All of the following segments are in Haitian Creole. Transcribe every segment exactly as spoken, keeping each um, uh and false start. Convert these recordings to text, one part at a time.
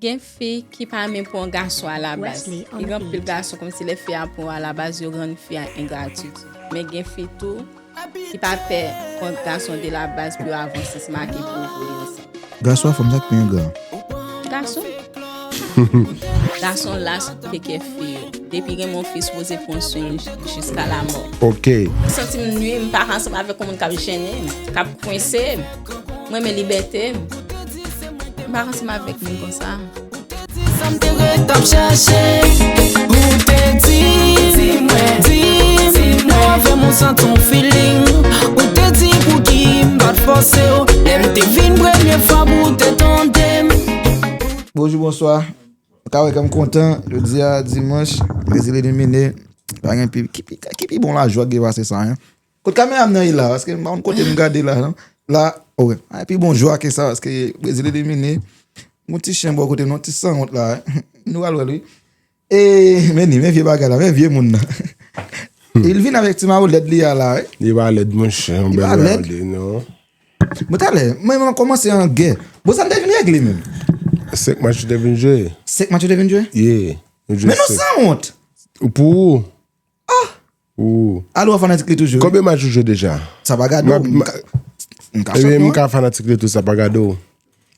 Gen fi ki pa renmen pran gason alabaz. Gen anpil gason kòmsi lè fi a pran w alabaz, yo rann fi a engra. Men gen fi tou ki pa pè pran gason de la baz pou yo avanse, se make pou yo vole ansanm. Gason ak fanm, sa k pi engra? Gason. Gason las te kè fi yo. Depi gen yon fi sipoze pran swen l jiska lamò. Ok. M santi m nui, m pa ka ansanm avèk yon moun k ap jennen m, k ap kwense m. Mwen renmen libète m. M pa ka ansanm avèk moun konsa. Di sa m te ret ap chache. Ou te di, di mwen, di mwen, avè m ou santi yon feeling. Ou te di pouki m pa t fòse w. Lè m te vin premye fwa pou w te tande m. Bonjou, bonswa. Ou ka wè ke m kontan. Jodi a, dimanch, Brezil elimine. Pa gen pi, ki pi, ki pi bon lajwa ki pase sa, en? Kot kamera m nan ye la? Paske m pa konn kote m gade la, non. La, oh, wi. A, pi bon jwa ke sa, paske Brezil elimine. Gon ti chen bò kote, non, ti sanwont la, wi. Nou pral wè l, wi. E, men li, men vye bagay la, men vye moun nan. Li vin avèk ti mayo lèd li a la, wi. Li pa lèd, monchè, yon bèl bagay, non. Bon, talè, mwen, mwen kòmanse an gè. Bon, sa n te vin regle menm? Senk match ou te vin jwe. Senk match ou te vin jwe? Yeah. Men nou sanwont. Pou ou? Ah! Ou. Alò, fanatik li toujou. Konbyen match ou jwe deja? Sa pa gade w, m ka, m ka chanpyon. Ebyen, m ka fanatik li tou, sa pa gade w.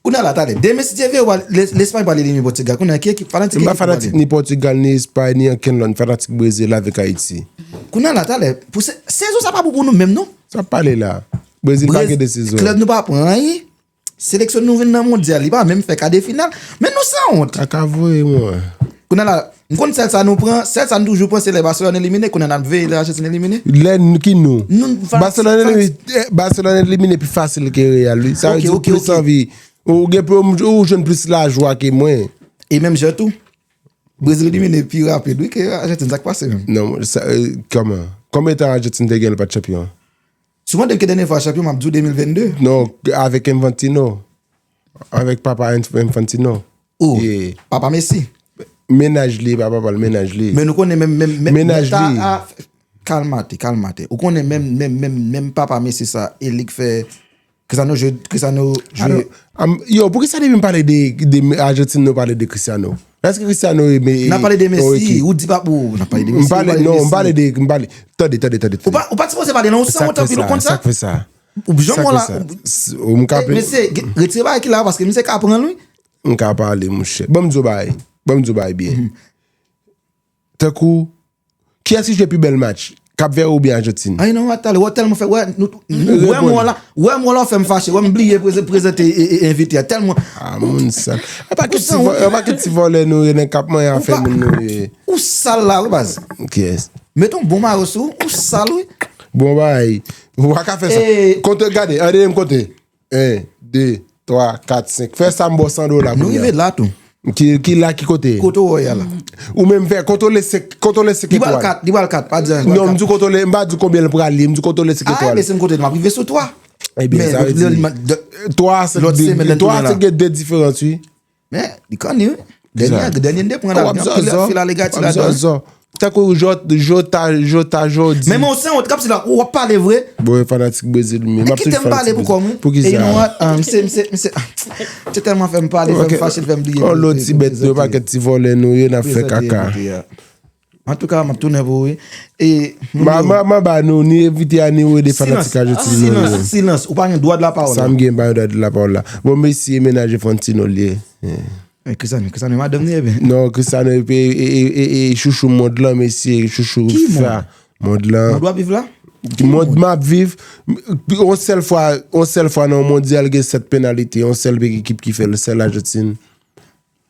Kounye a la, talè. Demen, si Dye vle, w a, Lespay pral elimine Pòtigal. Kounye a, ki ekip, fanatik ki ekip ou pral? M pa fanatik ni Pòtigal, ni Espay, ni ankenn lòt. M fanatik Brezil avèk Ayiti. Kounye a la, talè. Pou se, sezon sa pa bon pou nou menm, non. Sa pale la. Brezil pa gen de sezon. Klèb nou pa pran anyen. Seleksyon nou vin nan mondyal, li pa menm fè ka de final. Men nou sanwont. A ka voye mwen. Kounye a la, m konn sèl sa nou pran, sèl sa nou toujou pran, se lè Barcelone elimine, kounye a n ap veye lè Argentine elimine. Lè n-, ki nou? Nou, Barcelone elimine, eh, Barcelone elimine pi fasil ke Real, wi. Sa vle di ou plis anvi, ou gen pli, ou jwenn plis lajwa ke mwen. E menm jan tou, Brezil elimine pi rapid, wi, ke Argentine, sa k pase menm? Non, sa, eh, kòman? Konbyen tan Argentine te gen l pa t chanpyon? Si w mande m ki dènye fwa chanpyon, m ap di w de mil vennde. Non, avèk Infantino. Avèk papa Inf-, Infantino. Oh, papa Messi. Mennaj li, pa papa l, mennaj li. Men nou konnen menm, menm, menm, mennaj li. Kalmate, kalmate. Ou konnen menm, menm, menm, menm papa Messi sa, e li k fè Cristiano jwe, Cristiano jwe. Yo, poukisa depi m pale de, de Argentine, nou pale de Cristiano? Èske Cristiano e, e, n ap pale de Messi, ou di pa, ou, n ap pale de Messi, ou pale de Messi. Non, m pale de, m pale, tande, tande, tande, tande. Ou pa, ou pa t sipoze pale non, ou sanwont anpil, ou konn sa? Sa k fè sa? Ou janm wè la, ou, ou, m ka, eh, mesye, retire bagay ki la, paske misye ka pran l, wi. M ka pale, monchè. Ban m di w bagay. Ban m di w bagay byen. Tankou, kiyès ki jwe pi bèl match? Cap Vert oubyen Argentine? Ay non, talè, wè tèlman fè, wè, nou, nou, wè mwen la, wè mwen la, w fè m fache, wè m bliye preze-, prezante e, e, envite a, tèlman. Ah, moun sal. E pa kèt ti vò-, e pa kèt ti vòlè nou ye, nèg k ap manyen afè moun nou ye. Ou sal la, wi, baz. Kiyès? Met yon bon mayo sou ou, ou sal, wi. Bon bagay. Ou pa ka fè sa. Konte, gade, an dènye m konte. En, de, twa, kat, senk. Fè sa m ba w san dola kounye a. Nou rive la tou. Ki, ki la, ki kote? Kote w wè a la. Ou menm fè, kontwole senk, kontwole senk etwal. Li pral kat, li pral kat, pa di anyen, li pral kat. Non, m di kontwole, m pa di konbyen l pral ye, m di kontwole senk etwal. Ah, ebyen, si m konte, m ap rive sou twa. Ebyen, sa vle di, twa a senk, twa a senk gen de diferans, wi. Men, li kanni, wi. Dènye, dènye n te pran la, gen anpil fil alegati ladan. Tankou Jota, Jota, Jota, Jodi. Men, men, w sanwont, kòmsi la, w ap pale vre. Bon, e fanatik Brezil, men m ap toujou fanatik Brezil. Kite m pale pou kò m, wi. Poukisa? E you know what? Ah, misye, misye, misye, ah, misye tèlman fè m pale, fè m fache, fè m bliye. On lòt ti bèt, yo pa kèt ti vòlè nou ye, n ap fè kaka. Antouka, m ap tounen pou ou, wi. E, m a, m a, m a ba nou, ni envite a, ni ou de fanatik Argentine nou ye. Silans, silans, silans. Ou pa gen dwa de lapawòl la. Sa m gen, m pa gen dwa de lapawòl la. Bon, mesye, mennaj Infantino l ye. Eh, Cristiano, Cristiano, madanm li, ebyen. Non, Cristiano, e, e, e, e, e, chouchou mond lan, mesye, chouchou FIFA, mond lan. Mond w ap viv la? Mond m ap viv, yon sèl fwa, yon sèl fwa nan yon mondyal gen sèt penalite, yon sèl ekip ki fè l, sèl Ajantin.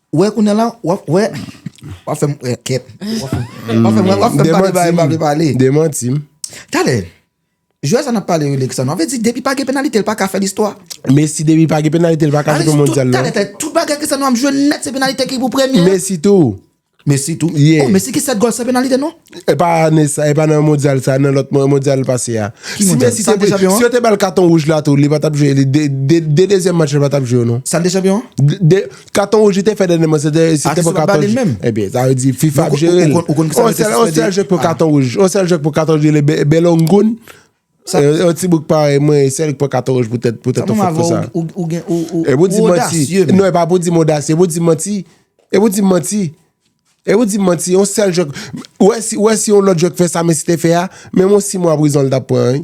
Ou wè kounye a la, w ap, w ap fè m, eh, kèt. W ap fè m, w ap fè m, w ap fè m pale, pale, pale, pale. Demanti m. Talè, jwè sa n ap pale yo, Cristiano. Sa vle di, depi pa gen penalite, l pa ka fè listwa. Messi, depi pa gen penalite, l pa ka chante mondyal, non. Talè, talè, tout bagay Cristiano ap jwe nèt, se penalite ki pou premye. Messi tou. Messi tou. Yeah. Oh, Messi ki sèt gòl san penalite, non? E pa ane sa, e pa nan mondyal sa, nan lòt mon-, mondyal pase a. Si Messi te, si yo te ba l katon wouj la tou, li pa t ap jwe, li de, de, de dezyèm match, li pa t ap jwe, non. Sa l te chanpyon? De, de, katon wouj li te fè dènyèman, se te, se te pou katon wouj. Ebyen, sa vle di FIFA ap jere l. On sèl, on sèl jwè k pran katon wouj, on sèl jwè k pran katon wouj, le Be-, Belongun. Sa- E, yon ti boug parèy mwen, e sèl ki pran katon wouj poutèt, poutèt yon fòt konsa. E pou di manti. Non, e pa pou di m odasye, e pou di manti. E pou di manti. E pou di manti, yon sèl jwè. Ou wè si, ou wè si yon lòt jwè k fè sa Messi te fè a, menm yon sis mwa prizon li t ap pran, wi.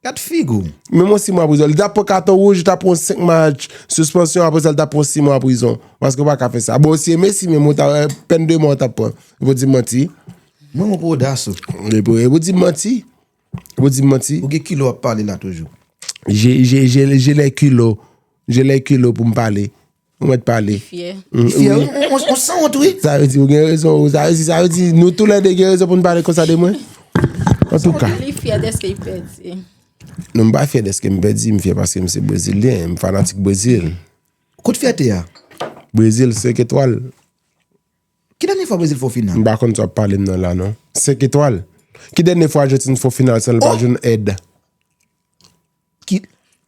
Gad figi w. Menm yon sis mwa prizon. Li t ap pran katon wouj, li t ap pran senk match sispansyon, apre sa, li t ap pran sis mwa prizon. Paske ou pa ka fè sa. Bon, si e Messi menm, ou ta, pèn de mò ou t ap pran. E pou di manti. Mwen, mwen pou odas ou. E pou, e pou di manti. Ou di manti. Ou gen kilo ap pale la toujou. J'ai, j'ai, j'ai, j'ai les kilos. J'ai les kilos pou m pale. Ou mèt pale. Li fyè. Li fyè, wi. On, on, on san wont, wi. Sa vle di ou gen rezon. Sa vle di, sa vle di nou toulède gen rezon pou n pale konsa de mwen. Antouka. Li fyè dèske li pèdi. Non, m pa fyè dèske m pèdi, m fyè paske m se brezilyen, m fanatik Brezil. Kote fyète a? Brezil, senk etwal. Ki dènye fwa Brezil fè yon final? M pa konn sa w ap pale m nan la, non. Senk etwal. Ki dènye fwa Ajantin fè yon final san l pa jwenn èd? Ki,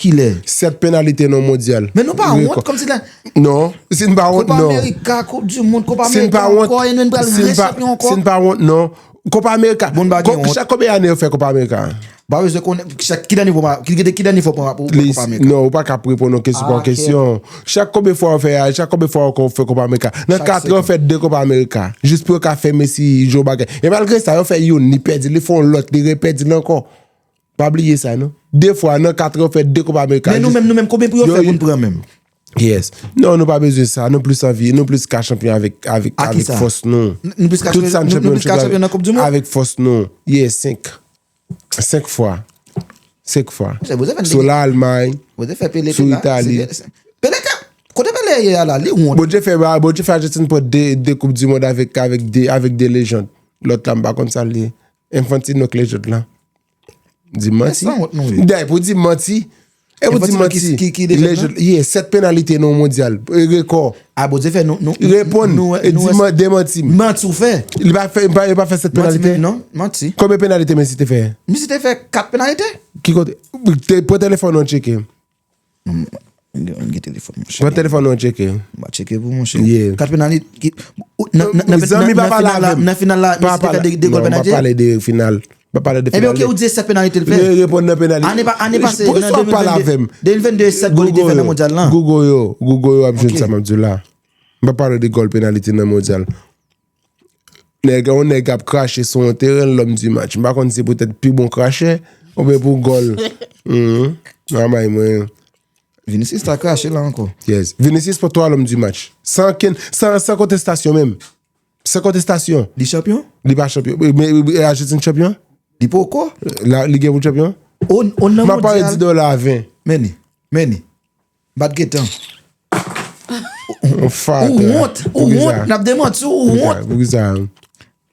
kilè? Sèt penalite nan mondyal. Men nou pa wont, kòmsi la. Non, si n pa wont, non. Kopa Amerika, Koup di Mond, Kopa Amerika ankò, e nou pral rechanpyon ankò. Si n pa wont, non. Kopa Amerika. Bon, n pa gen wont. Chak konbyen ane yo fè Kopa Amerika? Ba, bezwen konnen, chak, ki dènye fwa, ki, ki, ki dènye fwa pou, pou, pou Kopa Amerika? Non, ou pa ka reponn yon kesyon pa yon kesyon. Chak konbyen fwa yo fè a, chak konbyen fwa yo fè Kopa Amerika? Nan kat an, yo fè de Kopa Amerika. Jis pou yo ka fè Messi jwe yon bagay. E malgre sa, yo fè youn, li pèdi, li fè yon lòt, li repèdi l ankò. Pa bliye sa, non. De fwa, nan kat an, yo fè de Kopa Amerika. Men nou menm, nou menm, konbyen pou yo fè pou n pran menm? Yes. Non, nou pa bezwen sa. Nou plis anvi, nou plis ka chanpyon avèk, avèk, avèk fòs nou. Tout sa n chanpyon, chanpyon avèk fòs nou. Yes, senk. Senk fwa. Senk fwa. Sou la Almay, sou Itali. Pele te, kote Pele ye a la, li wont. Bondye fè, Bondye fè Ajantin pran de, de Koup di Mond avèk, avèk de, avèk de lejann. Lòt la, m pa konn sa l ye. Infantino k lejand lan. Di manti. Dayè, pou di manti. E pou di manti. Lejand, ye, sèt penalite nan mondyal. E rekò. A, Bondye fè nou, nou, reponn. E di man-, demanti m. Manti ou fè. Li pa fè, li pa, li pa fè sèt penalite? Non, manti. Konbyen penalite Messi te fè? Messi te fè kat penalite. Ki kote? Te, pran telefòn ou tcheke. Non, m gen, m gen telefòn, monchè. Pran telefòn ou tcheke. M va tcheke pou monchè. Kat penalite, ki, nan, nan, nan, nan final la, nan final la, Messi te fè de, de gòl penalite? Non, m pa pale de final. M pa pale de final. Ebyen, ok, ou di sèt penalite l fè. Reponn nan penalite. Ane pa, ane pase, nan de mil vennde, de mil vennde, sèt gòl li te fè nan mondyal lan. Google yo, Google yo ap jwenn sa m ap di w la. M pa pale de gòl penalite nan mondyal. Nèg, yon nèg ap krache sou yon teren, l'homme du match. M pa konn si se poutèt pi bon krachè, oubyen pou gòl. Mhm. Manman mwen. Vinicius ta krache la ankò. Yes. Vinicius pran twa l'homme du match. San okenn, san, san kontestasyon menm. San kontestasyon. Li chanpyon? Li pa chanpyon. Men, men, men, Ajantin chanpyon? Li poko. La, li gen pou chanpyon? On, on nan mondyal. M ap pare di dola a ven. Men li. Men li. M pa t gentan. Ou wont, ou wont, n ap demanti w, ou wont. Poukisa?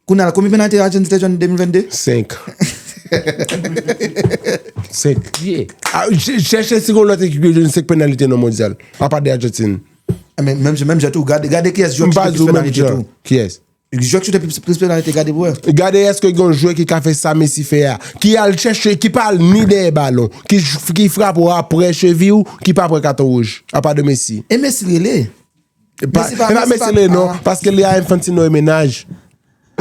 Kounye a la, konbyen penalite Ajantin te jwenn de mil vennde? Senk. Senk. Yeah. A, ch-, chèche si gon lòt ekip yo jwenn senk penalite nan mondyal. Apa de Ajantin. Men, menm, menm jan tou, gade, gade kiyès jwè ki te plis penalite tou. Kiyès? Jwè ki te plis, plis penalite, gade pou wè. Gade èske gen yon jwè ki ka fè sa Messi fè a. Ki al chèche, ki pa al ni dèyè balon. Ki, ki frape w aprè cheviy ou, ki pa pran katon wouj. Apa de Messi. E Messi rele. E pa, Messi pa, e pa Messi rele, non. Paske li a Infantino e mennaj.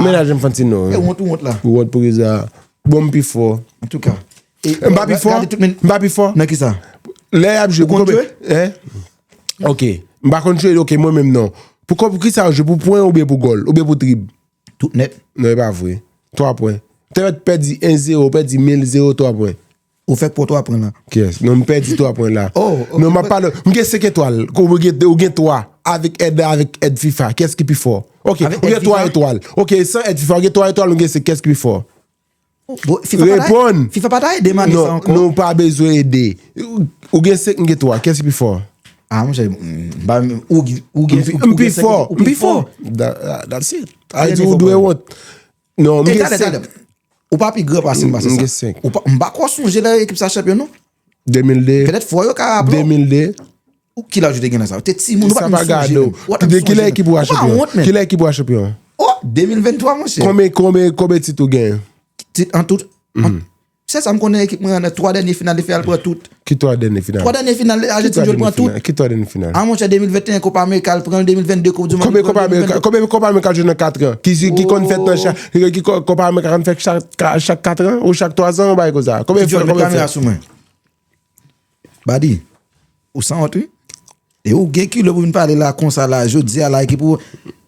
Mennaj Infantino. E wont, ou wont la. Ou wont pou Riza. Bon, m pi fò. Antouka. M pa pi fò? M pa pi fò? Nan kisa? Lè y ap jwe, pou konbyen? Hein? Ok. M pa konn jwe, ok, mwen menm non. Pou kò, pou kisa yo jwe? Pou pwen oubyen pou gòl? Oubyen pou trib? Tout nèt. Non, e pa vre. Twa pwen. Te mèt pèdi en zewo, pèdi mil zewo, twa pwen. Ou fèk pran twa pwen la. Kiyès? Non, m pèdi twa pwen la. Oh, ok. Non, m ap pale, m gen senk etwal. Ou gen, ou gen twa. Avèk èd, avèk èd fifa. Kiyès ki pi fò? Ok, ou gen twa etwal. Ok, san èd fifa, ou gen twa etwal, ou gen senk. Kiyès ki pi fò? Bon, fifa pa ta, reponn. FIFA pa ta ede Mane sa ankò. Non, nou pa bezwen ede. Ou gen senk, m gen twa. Kiyès ki pi fò? Ah, monchè, m, m, ou, ou gen, ou, ou gen senk, ou pi fò. M pi fò. That, that, that's it. Sa vle di ou dwe wont. Non, m gen senk. Ou pa pi gran pase m, pase sa. M gen senk. Ou pa, m pa kwè w sonje lè ekip sa chanpyon, non. De mil de. Petèt fò yo ka raple w. De mil de. Ou ki laj ou te gen lè sa? Ou te timoun, ou pa t menm sonje menm. Ou pa t menm sonje menm. Kilè ekip ou a chanpyon? Ou pa wont menm. Kilè ekip ou a chanpyon? Oh, de mil venntwa, monchè. Konbyen, konbyen, konbyen tit ou genyen? Tit an tout, an, Sèl sa m konnen, ekip mwen nan twa dènye final li fè, al pran tout. Ki twa dènye final? Twa dènye final Ajantin jwe, l pran tout. Ki twa dènye final? A monchè, de mil venteyen Kopa Amerika, l pran, de mil vennde Koup di Mond. Konbyen Kopa Amerika, konbyen Kopa Amerika jwe nan kat an? Ki, ki konn fèt nan chak, ki Kopa Amerika konn fèt chak, chak kat an ou chak twa zan, yon bagay konsa? Konbyen fwa, konbyen fwa? Badi, ou sanwont wi. E ou gen kilo pou vin pale la konsa la, jodi a la, ekip ou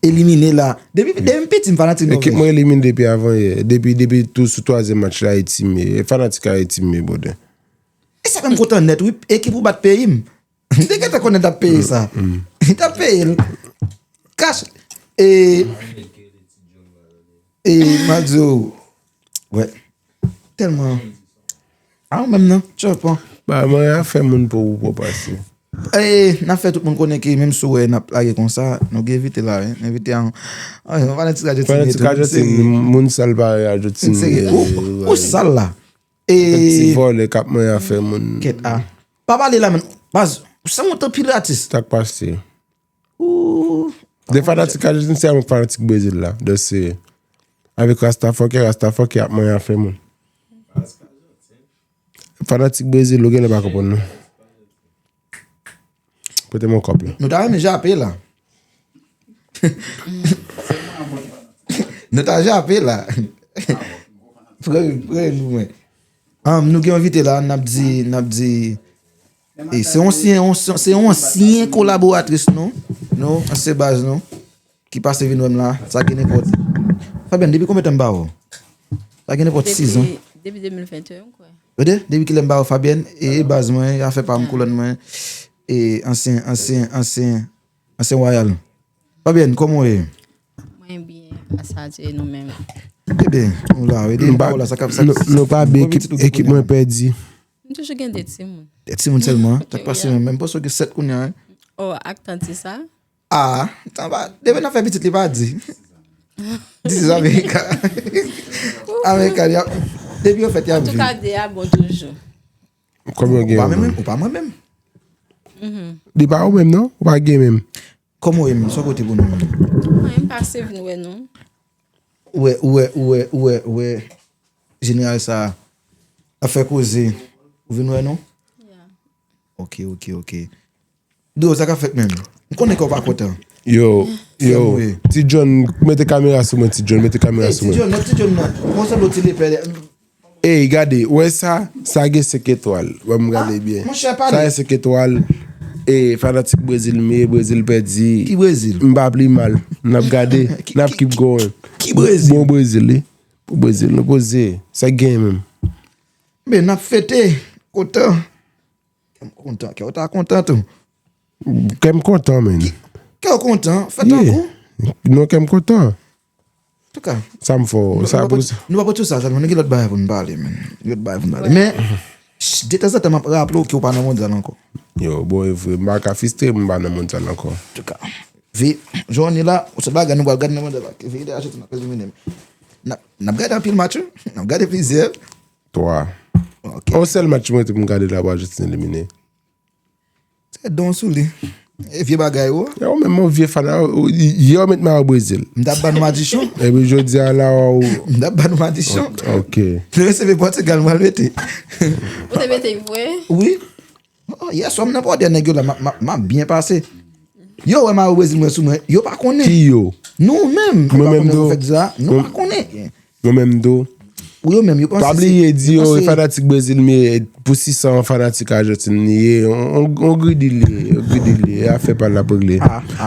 elimine la. Depi, depi m piti, m fanatik Nòvèj. Ekip mwen elimine depi avan yè. Depi, depi tou sou twazyèm match la, Ayiti m ye. E fanatik Ayiti m ye, brother. E sa fè m kontan nèt, wi. Ekip ou bat peyi m. M te gentan konnen t ap peye sa. Li t ap peye l. Kach. E, e, m a di w, wè. Tèlman. A ou menm nan, tchòpon. Ba mwen afè moun pou ou pou pase. E n ap fè tout moun konnen ke menm si w wè n ap lage konsa, nou gen envite la, wi. Envite an, an, yon fanatik Ajantin. Fanatik Ajantin, moun sal parèy Ajantin. Ou, ou sal la. E ti vòlè k ap manyen afè moun. Kèt a. Pa pale la, men. Baz, ou sanwont anpil, atis. Sa k pase? Ou. De fanatik Ajantin, se yon fanatik Brezil la. Donk se avèk Rastafòkè, Rastafòkè ap manyen afè moun. Fanatik Brezil, ou genlè pa konprann non. Pote m yon kòp la. Nou ta renmen jape la. Nou ta jape la. Pran, pran pou mwen. Um, nou gen envite la, n ap di, n ap di, e, se yon ansyen, se yon ansyen kolaboratris nou, nou, ansyen baz nou, ki pase vin wè m la, sa gen nenpòt. Fabienne, depi konbyen tan m pa wè w? Sa gen nenpòt sizon. Depi de mil venteyen, m kwè. Gade, depi kilè m pa wè Fabienne, e, e baz mwen, e afè pa m, kolòn mwen, e ansyen, ansyen, ansyen, ansyen wayal. Fabienne, kòman w ye? Mwen byen, grasa Dye, e nou menm? Ebyen, nou la, ede m pa w la, sa k ap sa. Nou pa byen, ekip mwen pèdi. M toujou gen de timoun. De timoun sèlman? Sa k pase menm? Menm panse w gen sèt kounye a, wi. Oh, ak tan di sa? Ah, tan pa, depi n ap fè pitit li pa di. This is America. America, y ap, depi yo fèt, y ap viv. Antouka, de a bon toujou. Kòman w gen yon menm? Ou pa mwen menm. Li pa ou menm non, ou pa gen menm. Kòman w ye menm? Sa w pote pou nou menm? Mwen, m pase vin wè nou. Ou wè, ou wè, ou wè, ou wè, ou wè jeneral sa a ap fè koze. Ou vin wè nou? Ok, ok, ok. Dou, sa k ap fèt menm? M konnen kè w pa kontan. Yo, yo, Ti John, mete kamera sou mwen, Ti John, mete kamera sou mwen. Ti John, non, Ti John, non. Mwen sanble w ti lepè. Ey, gade, w wè sa? Sa gen senk etwal. Ban m gade byen. Sa gen senk etwal. E fanatik Brezil m ye, Brezil pèdi. Ki Brezil? M pa pi mal. N ap gade, n ap keep going. Ki Brezil? Bon Brezil, wi. Pou Brezil, nou poze. Sa k genyen menm? Men, n ap fete. Kontan. Kè m kontan, kè w ta kontan tou. Kè m kontan, menn. Kè w kontan, fè tankou. Non, kè m kontan. Antouka. Sa m fè w, sa pou. Nou pa pou tou sa sèlman, nou gen lòt bagay pou n pale, menn. Gen lòt bagay pou n pale. Men, detanzantan, m ap raple w ke w pa nan mondyal ankò. Yo, bon, e vre, m pa ka fistre m pa nan mondyal ankò. Antouka. Vi, jan w ye la, ou se bagay nou pral gade nan mondyal la. Veye de Ajantin ap elimine m. N ap, n ap gade anpil match, wi. N ap gade plizyè. Twa. Ok. Yon sèl match mwen te pou m gade la pou Ajantin elimine. Se don sou li. E vye bagay ou. Yo menm yon vye fana, yo met mayo Brezil. M t ap ba nou madichon. Epi jodi a la ou. M t ap ba nou madichon. Ok. Nou reseve Pòtigal m pral mete. Ou te mete vre? Wi. Oh, yèswa m nan pwodè nèg yo la, m ap byen pase. Yo wè mayo Brezil mwen sou mwen, yo pa konnen. Ki yo? Nou menm, nou pa konnen pou fèt sa, nou pa konnen. Yo menm tou. Pou yo menm, yo panse se. Pa bliye di yo, e fanatik Brezil m ye, pou sis san an fanatik Ajantin li ye. On gridi li ye, on gridi li ye. E afè pa l l ap regle.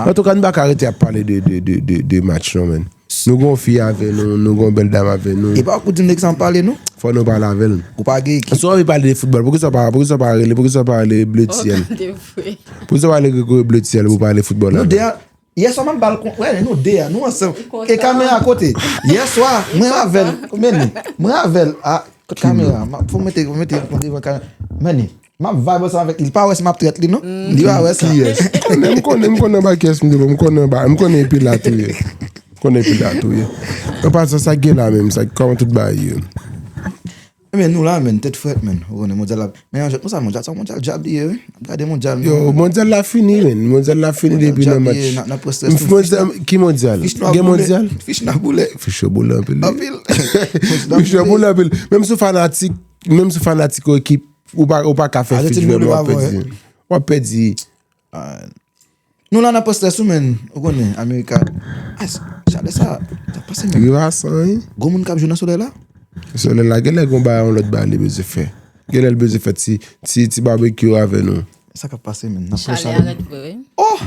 Antouka, nou pa ka rete ap pale de, de, de, de, de match non, menn. Nou gen yon fi avè nou, nou gen yon bèl dam avè nou. E pa ou k pou di m de kisa m ap pale non. Fò nou pale avè l. Ou pa gen ekip. Si w anvi pale de foutbòl, poukisa w pa, poukisa w pa rele, poukisa w pa rele Bleu Ciel? Poukisa w pa rele Grégory Bleu Ciel pou w pale foutbòl avè l? Yèswa m ap ba l kon, wè, nou de a, nou ansanm. E kamera kote? Yèswa, mwen avè l, men li, mwen avè l, a, kot kamera? Fò m mete, fò m mete devan kamera. Men li, m ap vibe ansanm avèk li, li pa wè si m ap trèt li non. Li pa wè sa. Kiyès? M konnen, m konnen, m konnen anba kiyès m te pran, m konnen anba, m konnen epi la tou ye. M konnen epi la tou ye. An pasan, sa k gen la menm, sa, kòman tout bagay ye? Ebyen, nou la, menn, tèt frèt, menn. Ou konnen mondyal la. Men, an jèt, konsa, mondyal, sa, mondyal djab li ye, wi. N ap gade mondyal, menn. Yo, mondyal la fini, menn. Mondyal la fini depi nan match. Ki mondyal? Gen mondyal? Fich nwa boule. Fich yo boule anpil, wi. Anpil. Fich yo boule anpil. Menm si w fanatik, Menm si w fanatik yon ekip, ou pa, ou pa ka fè Argentine fidjwè, men w ap pèdi. W ap pèdi. Nou la nan pòs lès ou menn, ou konnen, Amerika. Ay, chalè sa, sa pase menm. Rive a san, wi. Gwo moun k ap jwe nan solèy la? Solèy la, genlè gon bagay, yon lòt bagay li bezwen fè. Genlè l bezwen fè ti, ti, ti babekyou avè nou. Sa k ap pase menn? N ap pran chalè. Chalè a ret vre, wi. Oh!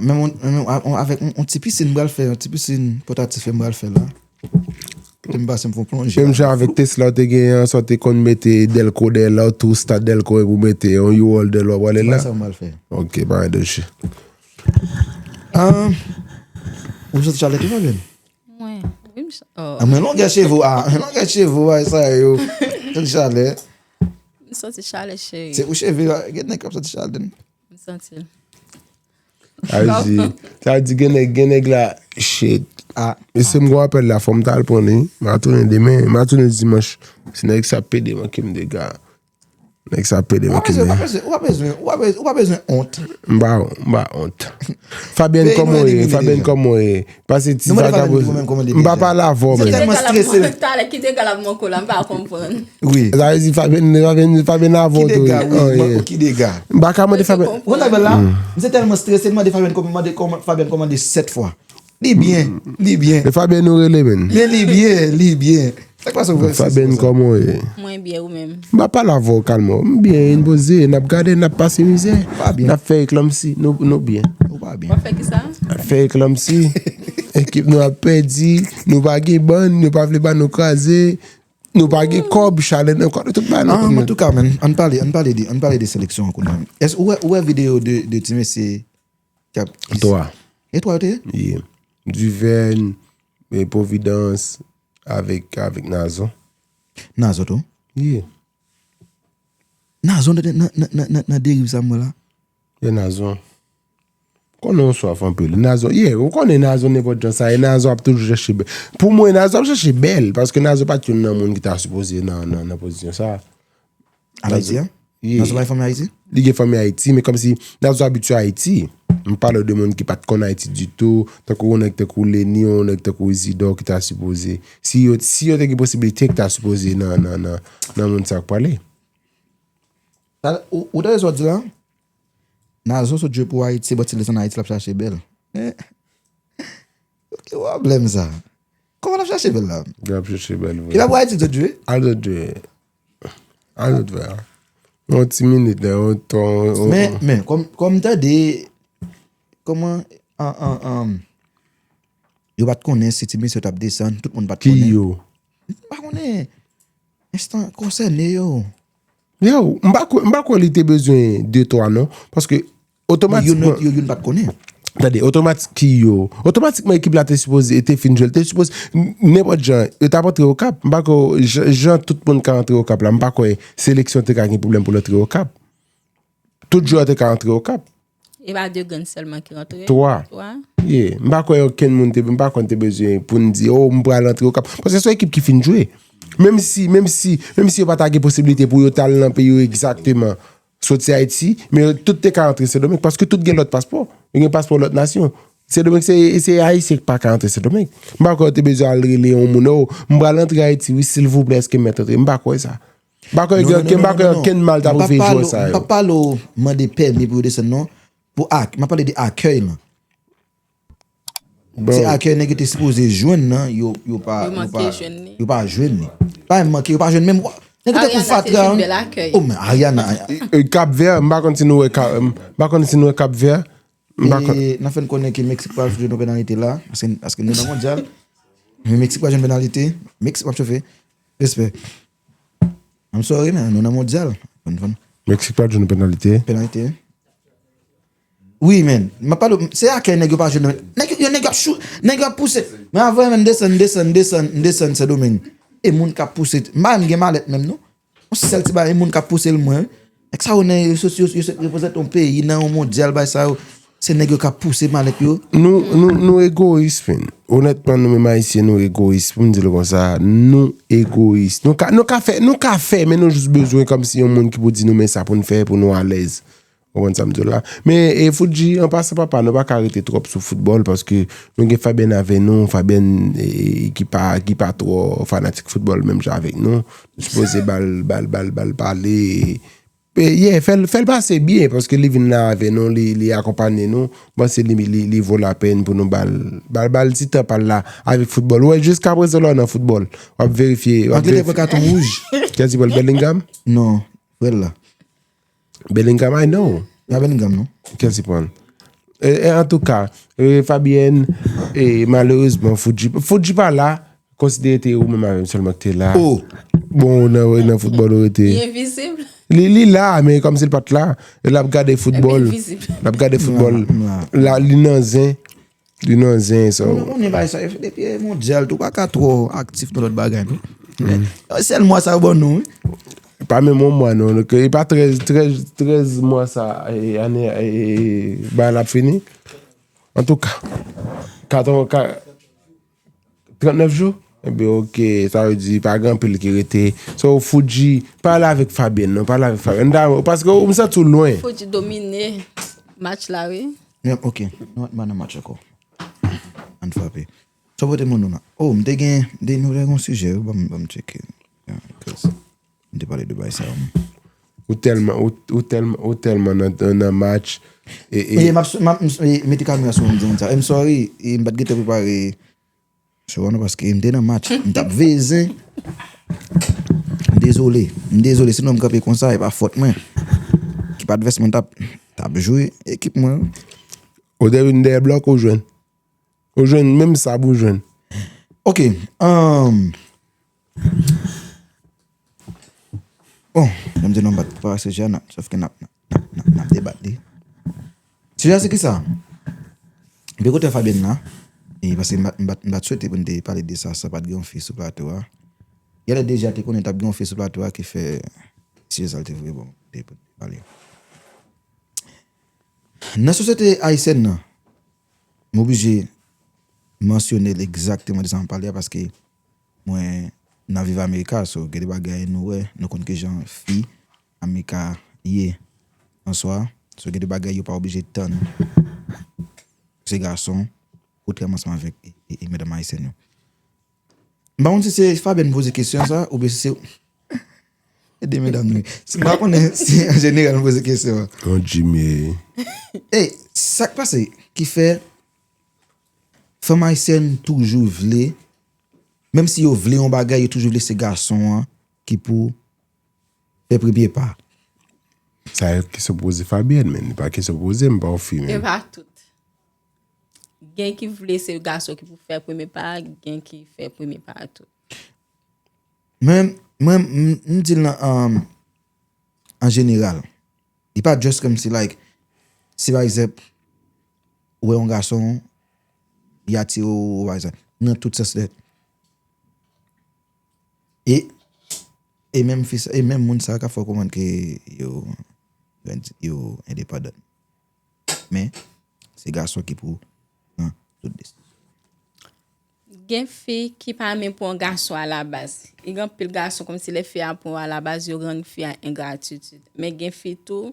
Menm on, menm on, on, avèk on, on ti pisin m pral fè, on ti pisin pòtatif m pral fè la. Pou m pase m fè on plonje. Menm jan avèk Tesla ou te genyen an, sa w te konn mete dèlko dèyè la, ou tou start dèlko epi w mete yon U-Haul dèyè la, w prale la. Sa m pral fè. Ok, pa gen danje. Ah, ou santi chalè tou, Fabienne? Mwen, wi, m sa. Ah, men longè cheve w, ah, men longè cheve w, ah, sa yo. Santi chalè. M santi chalè, cheri. Se ou cheve, ah, gen nèg k ap santi chalè. M santi l. Sa vle di, sa vle di gen nèg, gen nèg la, shit. Ah. Mesye m gon apèl la, fò m t al pran li. M a tounen demen, m a tounen dimanch. Se nèg sa pede manke m dega. Nèg sa pede manke m dega. Ou pa bezwen, ou pa bezwen, ou pa bezwen, ou pa bezwen ont. M pa, m pa ont. Fabienne, kòman w ye? Fabienne, kòman w ye? Pase ti vagabon. M pa pale avè w menm. Talè ki dega l ap manke w la, m pa konprann. Wi. Sa vle di Fabienne, Fabienne, Fabienne avè w tou. Ki dega, wi, ki dega. M pa ka mande Fabienne. Ou nan la, m se tèlman strese, m mande Fabienne kòman, mande kòman, Fabienne kòmande sèt fwa. Li byen, li byen. E Fabienne ou rele menn? Men li byen, li byen. Sa k pase w frè? Fabienne, kòman w ye? Mwen byen, ou menm? M pa pale avè w kalman. M byen, n poze, n ap gade, n ap pase mizè. N ap fè eklanmsi, nou, nou byen. Ou pa byen. W ap fè kisa? N ap fè eklanmsi. Ekip nou ap pèdi, nou pa gen bann, nou pa vle ba nou kraze. Nou pa gen kòb, chalè nan kò nou, tout bagay nan kò nou. Antouka, menn, ann pale, ann pale de, ann pale de seleksyon an kounye a. Èske ou wè, ou wè videyo de, de ti mesye k ap. Twa. E twa yo te ye? Ye. Duverne, e Providence, avèk, avèk Nazon. Nazon tou? Ye. Nazon nan, nan, nan, nan, nan deriv sa m wè la. Ye Nazon. Konnen w swaf anpil. Nazon, ye, ou konnen Nazon nenpòt jan sa ye, Nazon ap toujou chèche bèl. Pou mwen, Nazon ap chèche bèl, paske Nazon pa t youn nan moun ki ta sipoze nan, nan, nan pozisyon sa. An Ayiti, an? Ye. Nazon pa gen fanmi Ayiti? Li gen fanmi Ayiti, men kòmsi Nazon abitye Ayiti. M pale w de moun ki pa t konn Ayiti ditou, tankou yon nèg tankou Lenny, yon nèg tankou Isidor ki ta sipoze. Si yo, si yo te gen posiblite ki ta sipoze nan, nan, nan, nan moun sa k prale. Ou, ou tande sa w di la? Nazon sot jwe pou Ayiti, se bò ti lesann Ayiti l ap chache bèl. Men, ki pwoblèm sa? Kòman l ap chache bèl la? L ap chache bèl vre. E pa pou Ayiti l sot jwe? Al sot jwe. Al sot fè a. Yon ti minit la, yon ton. Men, men, kòm, kòm m tande, kòman, an, an, an, yo pa t konnen si ti mesye yo t ap desann, tout moun pa t konnen. Ki yo? M pa konnen. Enstan konsène yo. Yo, m pa kwè, m pa kwè li te bezwen de twa non, paske otomatikman. Yo, youn pa t konnen. Tande, otomatik ki yo. Otomatikman ekip la te sipoze, te fin jwe, te sipoze, n-, nenpòt jan, yo t ap antre Okap. M pa kwè, jan, jan tout moun ka antre Okap la, m pa kwè seleksyon te ka gen pwoblèm pou l antre Okap. Tout jwè te ka antre Okap. E pa de grenn sèlman ki rantre? Twa. Twa? Ye. M pa kwè okenn moun te, m pa kwè n te bezwen pou n di, o, m pral antre Okap. Paske se yon ekip ki fin jwe. Menm si, menm si, menm si yo pa ta gen posiblite pou yo t al nan peyi yo egzakteman, soti Ayiti, men yo tout te ka antre Sendomeng, paske tout gen lòt paspò. Yo gen paspò lòt nasyon. Sendomeng se, se Ayisyen ki pa ka antre Sendomeng. M pa kwè yo te bezwen al rele yon moun, o, m pral antre Ayiti, wi, silvouplè, èske m mèt antre? M pa kwè sa. M pa kwè gen, m pa kwè okenn mal ta pou fè jwè sa yo. M pa pale w mande pèmi pou yo desann non. Pou ak, m ap pale de akèy lan. Se akèy nèg yo te sipoze jwenn nan, yo, yo pa, yo pa jwenn li. Pa menm manke, yo pa jwenn menm. Nèg yo te kou fatra. Oh men Ariana. Cap Vert, m pa konn si nou wè, m pa konn si nou wè Cap Vert. M pa konn. N ap fè n konnen ke Meksik pral fout nou penalite la, paske, paske nou nan mondyal. Men Meksik pral jwenn penalite. Meksik p ap chofe. Respè. I'm sorry, man. Nou nan mondyal. Meksik pa jwenn penalite. Penalite. Wi, man. M ap pale, se akèy nèg yo pa jwenn. Nèg yo, nèg yo ap chou, nèg yo ap pouse. Men avè, man, desann, desann, desann, desann Sendomeng. E moun k ap pouse. M pa menm gen malèt menm, non. Yon sèl ti bagay, moun k ap pouse l mwen. Nèg sa yo nan, yo sot, yo, yo sot reprezante yon peyi nan yon mondyal, bagay sa yo. Se nèg yo k ap pouse malèt yo. Nou, nou, nou egoyis, man. Onètman, nou menm Ayisyen, nou egoyis. Pou m di l konsa, nou egoyis. Nou ka, nou ka fè, nou ka fè, men nou jis bezwen kòmsi yon moun ki pou di nou, men sa pou n fè, pou nou alèz. Ou konprann sa m di w la? Men, e, Foudji, an pasan, papa, nou pa ka rete twòp sou foutbòl, paske nou gen Fabienne avè nou, Fabienne, e, ki pa, ki pa twò fanatik foutbòl menm jan avèk nou. Nou sipoze ba l, ba l, ba l, ba l pale. E, yeah, fè l, fè l pase byen, paske li vin la avè nou, li, li akonpanye nou. M panse li, li, li vo lapèn pou nou ba l, ba l, ba l ti tan pa l la avèk foutbòl. Ou wè, jiskaprezan lè w nan foutbòl, w ap verifye, w ap Anglè te pran verifye. Katon wouj. Kiyès ki pran l, Bellingham? Non, frè l la. Bellingham, I know. Pa Bellingham, non. Kiyès ki pran l? E, e, antouka, e, Fabienne, e, malerezman, Foudji, Foudji pa la, konsidere te ou menm avè m sèlman ki te la. Oh! Bon, nan, nan foutbòl, ou rete. Li envizib. Li, li la, men kòmsi l pa t la. E l ap gade foutbòl. Envizib. L ap gade foutbòl. M la, m la. La, li nan zen. Li nan zen, sa. Ou konnen bagay sa, depi e mondyal, tou pa ka twò aktif nan lòt bagay, non. Sèl mwa sa yo ban nou, wi. Pa menm yon mwa, non. Donk, e pa trèz, trèz, trèz mwa sa, e, ane, e, bagay la ap fini. Antouka, katrè, ka, trannèf jou? Ebyen, oke, sa vle di pa gen anpil ki rete. So, Foudji, pale avèk Fabienne, non, pale avèk Fabienne. Paske ou, m santi w lwen. Foudji domine match la, wi. Men, oke, nou antre nan match ankò. Ann frape. Sa w pote moun nou la? Oh, m te gen, m te, nou te gen yon sijè, wi, ban m, ban m tcheke. Yeah, 'cause m te pale de bagay sa yo, men. Ou tèlman, ou, ou tèlman, ou tèlman nan, nan, nan match. E, e, e, m ap, m ap, m, e, mete kamera sou mwen, m di sa. I'm sorry, e, m pa t gentan prepare show a, non, paske m te nan match. M t ap veye zen. M dezole. M dezole. Sinon, m kanpe konsa, e pa fòt mwen. Ekip advès mwen t ap, t ap jwe. Ekip mwen. Ou te vin dèyè blòk ou jwenn? Ou jwenn menm sa pou jwenn. Ok. Um, bon, jan m di nou, m pa t prepare sijè a, sòf ke n ap, n ap, n ap, n ap, n ap debat li. Sijè a se kisa? M te kontan Fabienne la. E paske m pa, m pa, m pa t swete pou n te pale de sa san pa t gen yon fi sou plato a. Genlè deja te konnen t ap gen yon fi sou plato a ki fè sijè sa l te vre bon pou n te pale. Nan sosyete ayisyèn nan, m oblije mansyone l egzakteman de sa m ap pale a paske mwen nan viv Amerika, so gen de bagay nou wè, nou konn kijan fi Amerika ye an swa, so gen de bagay yo pa oblije tann se gason, kontrèman ansanm avèk e, e, e medam ayisyèn yo. M pa konn si se Fabienne poze kesyon sa, oubyen si se, ede medam nou. Si, m pa konnen si an jeneral m poze kesyon an. Yon Jimmy. E, sa k pase, ki fè fanm ayisyèn toujou vle, menm si yo vle yon bagay, yo toujou vle se gason an ki pou fè premye pa. Sa e kesyon poze Fabienne, men li pa kesyon poze m, pa yon fi, men. E pa tout. Gen ki vle se gason ki pou fè premye pa, gen ki fè premye pa tou. Mwen, mwen, m, m di l nan, um, an jeneral. Li pa just kòmsi, like, si pa egzanp, ou wè yon gason, li atire w, pa egzanp, nan tout sans lè. E, e menm fi sa, e menm moun sa yo ka fè w konprann ke yo, yo endepandan. Men, se gason ki pou pran tout desizyon. Gen fi ki pa menm pran gason alabaz. E gen anpil gason kòmsi lè fi a pran w alabaz, yo rann fi a engratitid. Men gen fi tou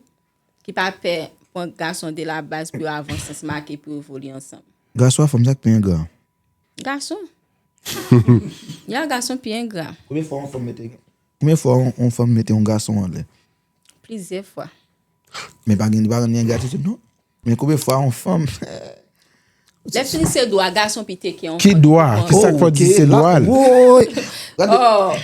ki pa pè pran gason de la baz pou yo avanse ansanm ak li, pou yo evolye ansanm. Gason ak fanm, sa k pi engra? Gason. Ya, gason pi engra. Konbyen fwa yon fanm mete, konbyen fwa yon, yon fanm mete yon gason anlè? Plizyè fwa. Men pa gen, li pa rann li engratitid, non. Men konbyen fwa yon fanm Lè fini se dwa gason pi teke yon fanm. Ki dwa? Ki sa k fè w di se dwa l? Woy! Gade. Oh,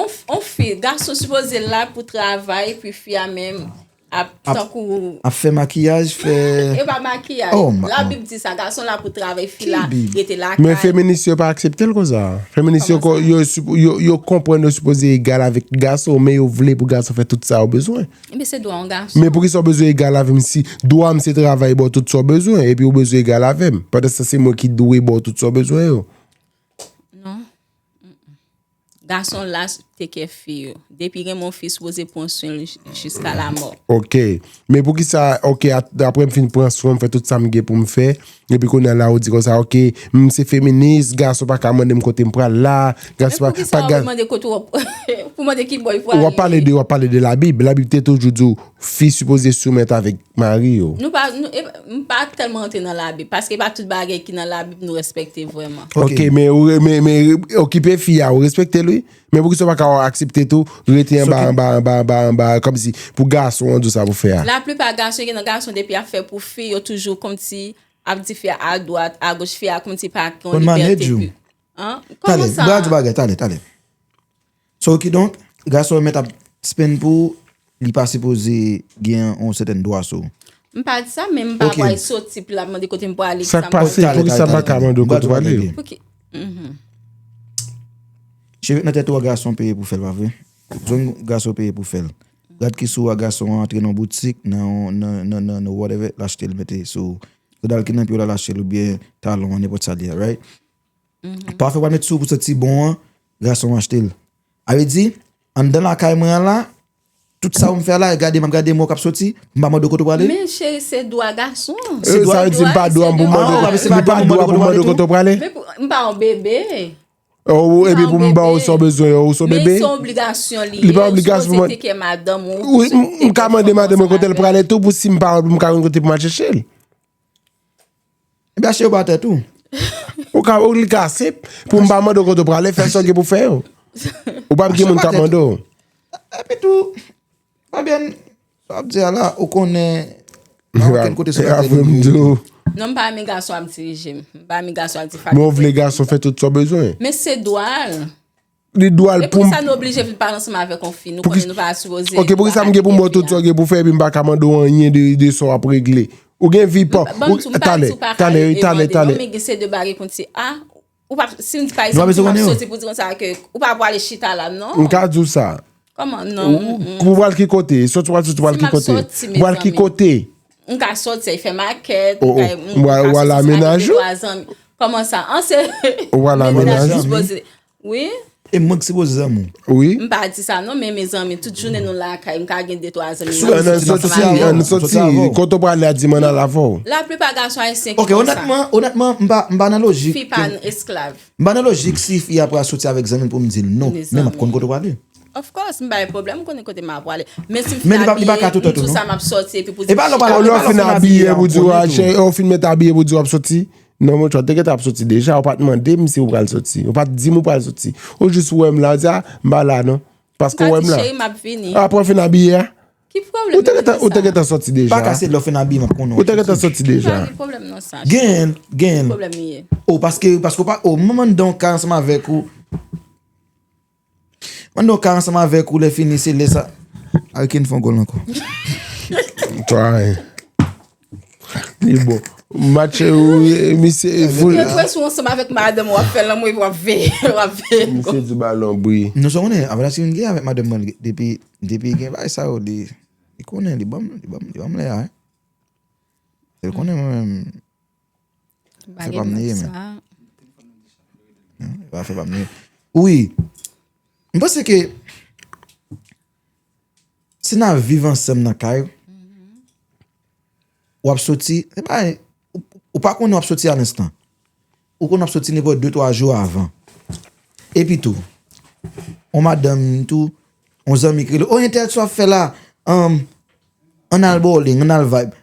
on, on fi, gason sipoze la pou travay, epi fi a menm ap tankou ap fè makiyaj, fè. E pa makiyaj. Oh, ma- Labib di sa, gason la pou travay, fi la rete lakay. Men feminis yo pa aksepte l konsa. Feminis yo, yo, yo, yo konprann yo sipoze egal avèk gason, men yo vle pou gason fè tout sa yo bezwen. Ebyen, se dwa yon gason. Men poukisa w bezwen egal avè m si dwa m se travay ba w tout sa w bezwen, epi w bezwen egal avè m? Pandan se tan se mwen ki dwe ba w tout sa w bezwen yo. Non. Mm-mm. Gason la, take care fi yo. Depi gen yon fi, sipoze pran swen l j- jiska lamò. Ok. Men poukisa, ok, ap- apre m fin pran swen, m fè tout sa m gen pou m fè, epi kounye a la ou di konsa, ok, m se feminis, gason pa ka mande m kote m pral la, gason pa, Poukisa pa w ga- mande kote w ap- pou mande ki bò pou w ap pale de, w ap pale de Labib. Labib te toujou di w, fi sipoze soumèt avèk mari yo. Nou pa, nou, e, m pa tèlman antre nan Labib, paske pa tout bagay ki nan Labib nou respekte vrèman. Ok, men, ou re- men, men okipe fi a, ou respekte l, wi. Men poukisa w pa ka aksepte tou, rete anba, anba, anba, anba, anba, kòmsi pou gason an di w sa pou fè a. Laplipa gason, gen nan gason depi ap fè pou fi, yo toujou kòmsi ap di fi a adwat, agoch, fi a kòmsi pa gen Konn libète manage you. Pi. Hein? Talè, Kòman sa? Bra di bagay, talè, talè. So, kidonk, gason an mèt ap spend pou li pa sipoze gen yon sèten dwa sou. M pa di sa, men m pa Ok. Pral soti pou l ap mande kote m pral ale. Sa k pase, poukisa m pa ka mande w kote w prale? Pou ki? Mhm. Cheve nan tèt ou a gason peye pou fè l, pa vre? Zong gason peye pou fè l. Rad ki sou a gason an antre nan boutik, nan, nan, nan, nan, nan whatever, l achte l mete sou. Sandal ki nan pye w la, l achte l oubyen talon an, nenpòt sa l ye, right? Pafè w al met sou pou santi bon an, gason an achte l. A vle di, anndan lakay mwen an la, tout sa ou m fè la, gade m ap gade mwen k ap soti, m pa mande w kote w prale. Men cheri, se dwa gason. Se dwa, sa vle di m pa dwa pou mande, Ah, se pa li pa dwa pou dwa pou mande w kote w prale? Men pou- m pa yon bebe. Oh, epi pou m ba w sa w bezwen, ou se Men bebe? se obligasyon li Li ye. pa obligasyon pou mwen. Teke madanm ou. Wi, m- m ka mande madanm mwen kote l prale tou pou si m pa, m ka konn kote pou m al chèche l. Ebyen, achte yo pa tèt ou. Ou ka, ou li ka senp, pou m pa mande w kote w prale, fè sa w gen pou fè yo. Ou pa gen moun k ap mande w. Epi tou, Fabienne, sa w ap di a la, ou konnen, pa okenn kote sou latè li. Apre m di w. Non, m pa renmen gason ap dirije m. M pa renmen gason ap di Bon, vle gason fè tout sa w bezwen. Men se dwa l. Li dwa l E pou m. Poukisa nou oblije vin pale ansanm avèk yon fi? Nou konnen nou pa sipoze. Ok, poukisa m gen pou m ba w tout sa w gen pou fè epi m pa ka mande w anyen de, de sa w ap regle? Ou gen vi pa. Ban m di w, m pa di w pa ka Talè, wi, e talè, mande, talè. Non, men gen se de bagay konn se a, ou pa, si m di pa egzanp, m ap soti pou di konsa ke ou pa pwale chita la, non. M ka di w sa. Kòman, non? Ou pral ki kote? Soti, pral soti, pral ki kote? Pral ki kote? M ka soti, fè makèt, Ou al amenaj ou? Kòman sa? An se. Ou al amenaj ou? Wi. E mwen ki sipoze zanmi w. Wi. M pa di sa non, men mezanmi, tout jounen nou lakay, m ka gen de twa zanmi. Ann soti, ann soti. Kote w prale a di m ann al avè w. Laplipa gason ayisyen ki Ok, onètman, onètman, m pa, m pa nan lojik. Fi pa esklav. M pa nan lojik si fi a pral soti avèk zanmi l pou m di l non. Men m ap konn kote w prale. Of course, m pa gen pwoblèm, m konnen kote m ap prale. Men si m fin abiye, m di w sa m ap soti epi pou di. E pa lè w fin abiye pou di w ou fin met abiye pou di w ap soti. Non, monchè, w te gentan ap soti deja, ou pa t mande m si ou pral soti. Ou pa t di m ou pral soti. Ou jis wè m la, ou di, a, m pa la non. Paske ou wè m la. Apre w fin abiye a. Ki pwoblèm? Ou te gentan soti deja. Pa ka se lè w fin abiye m ap konnen. Ou te gentan soti deja. Gen, gen. O, paske, paske ou pa, o, mwen mande w ka ansanm avèk ou. Mande w ka ansanm avèk ou, lè fini, se lè sa. Harry Kane fè yon gòl ankò. Try. Li bon. Match ou, misye. Yo preswe ansanm avèk madanm w ap fè lanmou epi w ap veye, w ap veye. Misye di balon bri. Nou sa konnen, avè la si vin gen avèk madanm mwen depi, depi gen bagay sa yo, li, li konnen, li ban m, li ban m, li ban m lè a, wi. Li konnen mwen menm. Fè pa m neye, men. Non, li pa fè pa m neye. Wi. M panse ke si n a viv ansanm nan kay, w ap soti, se pa, ou, ou pa konnen w ap soti a lenstan. Ou konnen w ap soti nenpòt de twa jou avan. Epi tou, yon madanm tou, yon zanmi ki rele, o, entèl sa w ap fè la, ann al bowling, ann al vibe.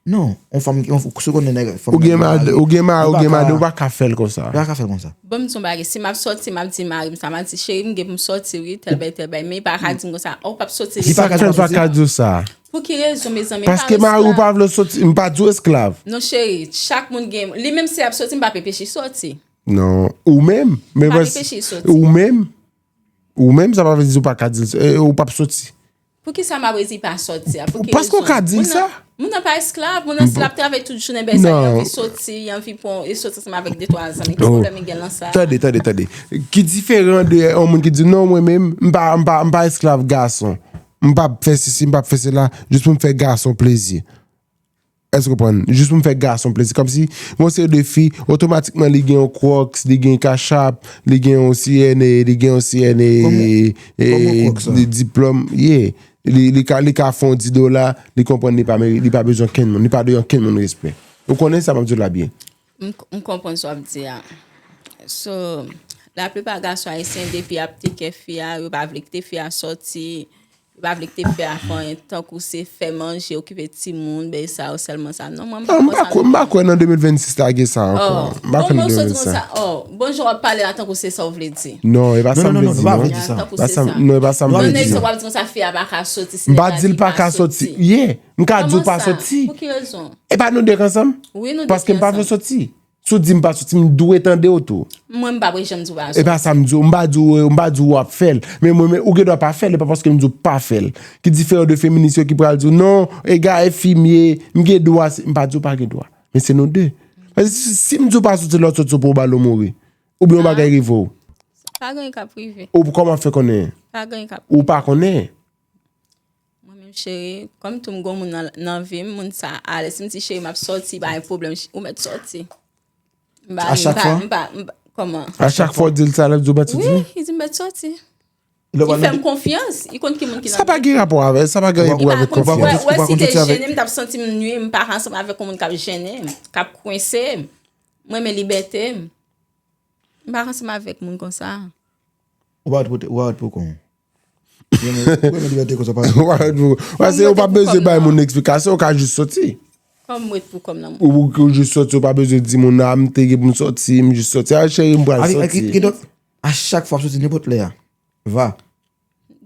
Non, yon fanm, yon, si w konnen nèg, fanm. Ou gen mari, ou gen mari, ou gen madanm, ou pa ka fè l konsa. Ou pa ka fè l konsa. Bon, m di yon bagay, si m ap soti, m ap di mari m sa, m ap di, cheri, m gen pou m soti, wi, tèl bagay, tèl bagay, men li pa ka di m konsa, o, w p ap soti. Li pa ka di m pa ka di w sa. Pou ki rezon, mezanmi? Paske mari w pa vle w soti, m pa di w esklav. Non, cheri, chak moun gen, li menm si l ap soti, m p ap enpeche l soti. Non, ou menm, men pa enpeche l soti. Ou menm, ou menm, sa pa vle di w pa ka di l, ou p ap soti. Poukisa m ap redi pa sòti a? Paske w ka di l sa. Moun nan pa esklav, moun nan si l ap travay tout jounen, bèl sa, li anvi soti, li anvi pran, li soti ansanm avèk de twa zanmi. Ki pwoblèm li gen lan sa? Tande, tande, tande. Ki diferan de yon moun ki di, non, mwen menm, m pa, m pa, m pa esklav gason. M p ap fè sesi, m p ap fè sela, jis pou m fè gason plezi. Èske w konprann? Jis pou m fè gason plezi. Kòmsi, yon seri de fi, otomatikman, li gen yon Crocs, li gen Cash App, li gen yon C N A, li gen yon C N A, Kòman- e, kòman Crocs sa? Di- diplòm, yeah. Li, li ka, li ka fè yon dis dola, li konprann li pa meri-, li pa bezwen kenn moun, li pa dwe yon kenn moun respè. Ou konnen sa m ap di w la byen. M m konprann sa w ap di a. So, laplipa gason ayisyen, depi y ap teke fi a, yo pa vle kite fi a sòti, yo pa vle kite fi a fè anyen, tankou se fè manje, okipe timoun, bagay sa yo sèlman sa. Non, mwen, m pa Ah, m kwè pa sa kwè, non. M pa kwè nan de mil vennsis la gen sa ankò. Oh, M pa kwè bon, nan mwen sot de mil vennsis konsa. La. Oh, bon, jan w ap pale la, tankou se sa w vle di. Non, e pa sa Non, m non, vle non, di, nou pa non. vle di sa. Pa sa m- Tankou se sa. Non, e pa sa m Nou pa vle vle di. Konnen di sa sa. w ap di konsa fi a pa ka soti si M pa nèg la di l pa ka soti. Yeah, m ka di w pa Kòman sa? Soti. Pou ki rezon? E pa nou de k ansanm? Wi, nou de Paske m pa vle ansanm. Soti. Si w di m pa soti, m dwe tande w tou. Mwen, m pa vle janm di w pa E pa sa m di w, m pa di w, m pa di w w ap fè l. Men mwen, men ou gen dwa pa fè l, e pa paske m di w pa fè l. Ki diferan de feminis yo ki pral di w, non, e gade fi m ye, m gen dwa, se- m pa di w pa gen dwa. Men se nou de. Paske si, si m di w pa soti, lè w soti, se pou w bal ou mouri. Oubyen yon bagay rive w. Pa gen anyen k ap rive. Ou kòman fè konnen? Pa gen anyen k ap Ou pa konnen. Mwen menm cheri, kòm tou m gon moun nan, nan vi m, moun sa alèz. Si m di cheri m ap sòti, pa gen pwoblèm, ch- ou mèt sòti. M pa, A chak m pa, fwa? M pa, m pa, kòman? A chak fwa w di l sa, l ap di w mèt soti. Wi, li di m mèt sòti. Lè w Li pral fè nan m konfyans, li konn ki moun ki Sa pa gen rapò avè, sa pa gen Li rapò pa avèk konn, Ou pa wè, konfyans. konn- ou wè pa si konn te soti avèk- jennen, m t ap santi m nwi, m pa ka ansanm avèk yon moun k ap jennen m, k ap kwense m. Mwen renmen libète m. M pa ka ansanm avèk moun konsa. Ou pa ret pou, ou pa ret pou kont ou. Ou renmen, ou renmen libète konsa pa. Ou pa ret pou, paske ou pa bezwen bay moun eksplikasyon, ou ka jis soti. Kòm m ret pou kò m nan moun. Ou, ou jis soti, ou pa bezwen di moun nan, "Ah, m te gen pou m soti, m jis soti. Ah, cheri, m pral Avèk, avèk, soti." ki dòt, a chak fwa w soti nenpòt lè a. Va.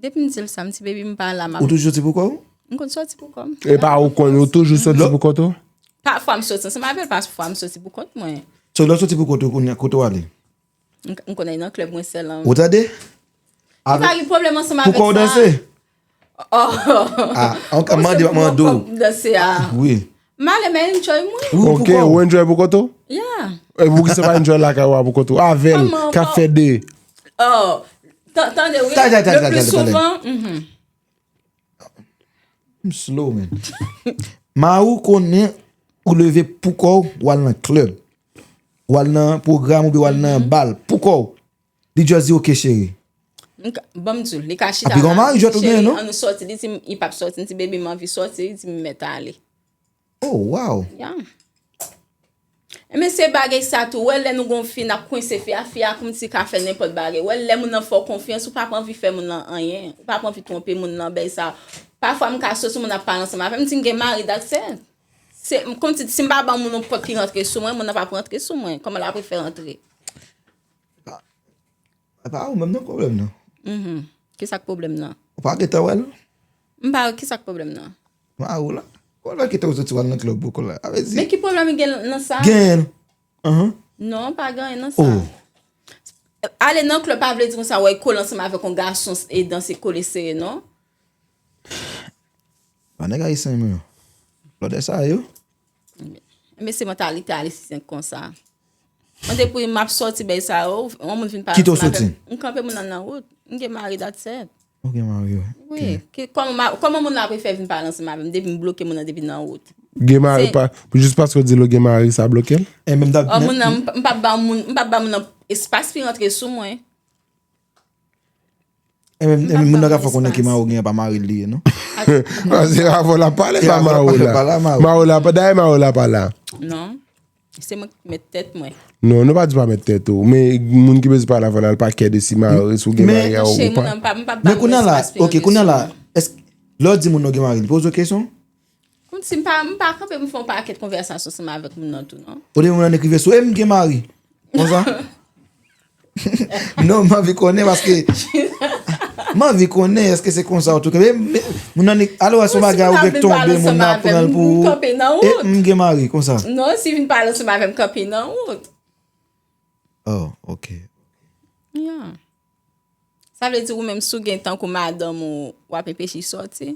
Depi m di l sa, m ti baby, m pa la, m ap. Ou toujou soti pou kò w? M konn soti pou kò m. E pa ou konn, ou toujou soti pou kont ou? Pafwa m soti ansanm avè l, pafwa m soti pou kont mwen. So, lè w soti pou kont ou, kounye a, kote w ale? M, m konn al nan klèb mwen sèl an. Ou tande? Li pa gen pwoblèm ansanm avèk sa. Pou kò w danse? Oh. Ah, an ka mande, mande w. M danse a. Wi. M ale, men enjoy mwen. Wi, Ok, pou kò ou w. Enjoy pou kont ou? Yeah. E pou ki sa pa enjoy lakay ou a pou kont ou? Avè l, Kòman, k ap fè de. Oh. Tan- Tande, wi. Talè, talè, talè, Le plus talè, talè. Souvent, mhm. M slow, man. Mari w konnen ou leve pou kò w, w al nan klèb. W al nan pwogram oubyen w al nan bal pou kò w. Li just di, "Ok, cheri." M ka- Ban m di w, li ka chita Api gon mari jwèt ou genyen, non? An nou sòti, li di m, li p ap sòti, m di, "Baby, m anvi sòti," li di, "M mèt ale." Oh, wow. Yeah. Men se bagay sa tou, wè lè nou gon fi, n ap kwense fi a, fi a kòmsi ka fè nenpòt bagay. Wè lè moun nan fè w konfyans, ou p ap anvi fè moun nan anyen, ou p ap anvi twonpe moun nan, bagay sa. Pafwa m ka soti, moun ap pale ansanm avè m, m di m gen mari, that's it. Se kòmsi si m pa ban moun yon pòt ki rantre sou mwen, moun nan p ap rantre sou mwen. Kòman l ap fè rantre? E pa ou menm nan pwoblèm nan. Mhm. Kisa k pwoblèm nan? Ou pa gentan wè l? M pa, kisa k pwoblèm nan? Mari w la. Ou la gentan ou soti w al nan klèb pou kò la. A vle di. Men ki pwoblèm gen nan sa? Gen. Ahan. Non, pa gen anyen nan sa. Oh. Ale nan klèb pa vle di konsa, wè, kole ansanm avèk yon gason e danse kole sere, non. Pa nèg ayisyen menm. Lòdè sa yo. Men se mantalite ayisyen konsa. Mwen depi m ap sòti bay sa yo, yon moun vin pale Kite w ansanm avè soti. M, m kanpe moun nan nan wout. M gen mari, that's it. Ou gen mari, wi. Wi. Ki- Kòman ma- kòman moun la ap fè vin pale ansanm avè m depi m bloke moun nan depi nan wout? Gen mari Se- pa, jis paske w di l ou gen mari, sa bloke l? E menm dap. Oh, moun nan, m, m p ap ba moun, m p ap ba moun nan espas pou rantre sou mwen. E menm, e menm moun nan ka fè konnen ki mari w gen pa mari l li ye, non? Se avè w l ap pale, Se pa avè w mari w l ap la. pale, pa mari w. Mari w la pa, dayè mari w la pa la. Non. Se mwen ki mèt tèt mwen. Non, nou pa di pa mèt tèt ou. Men moun ki bezwen pale avè w la, l pa kè de si mari, si w gen Men- mari a Non, ou cheri, pa. Moun nan pa, m p ap ba Men moun kounye a la, espas pou ok, kounye a la, èske lè w di moun nan gen mari, li poze w kesyon? Kòmsi m pa, m pa kanpe m fè yon pakèt konvèsasyon ansanm avèk moun nan tou, non. Ou de moun nan ekrive sou, e m gen mari. Konsa? Non, m anvi konnen paske. M anvi konnen èske se konsa ou tou. Men, men, moun nan, alò, se yon bagay ou gen tonbe, moun nan pran l pou. M kanpe nan E wout. M gen mari, konsa. Non, si vin pale ansanm avè m, kanpe nan wout. Oh, ok. Yeah. Sa vle di ou menm si w gen tankou madanm ou, w ap enpeche l sòti.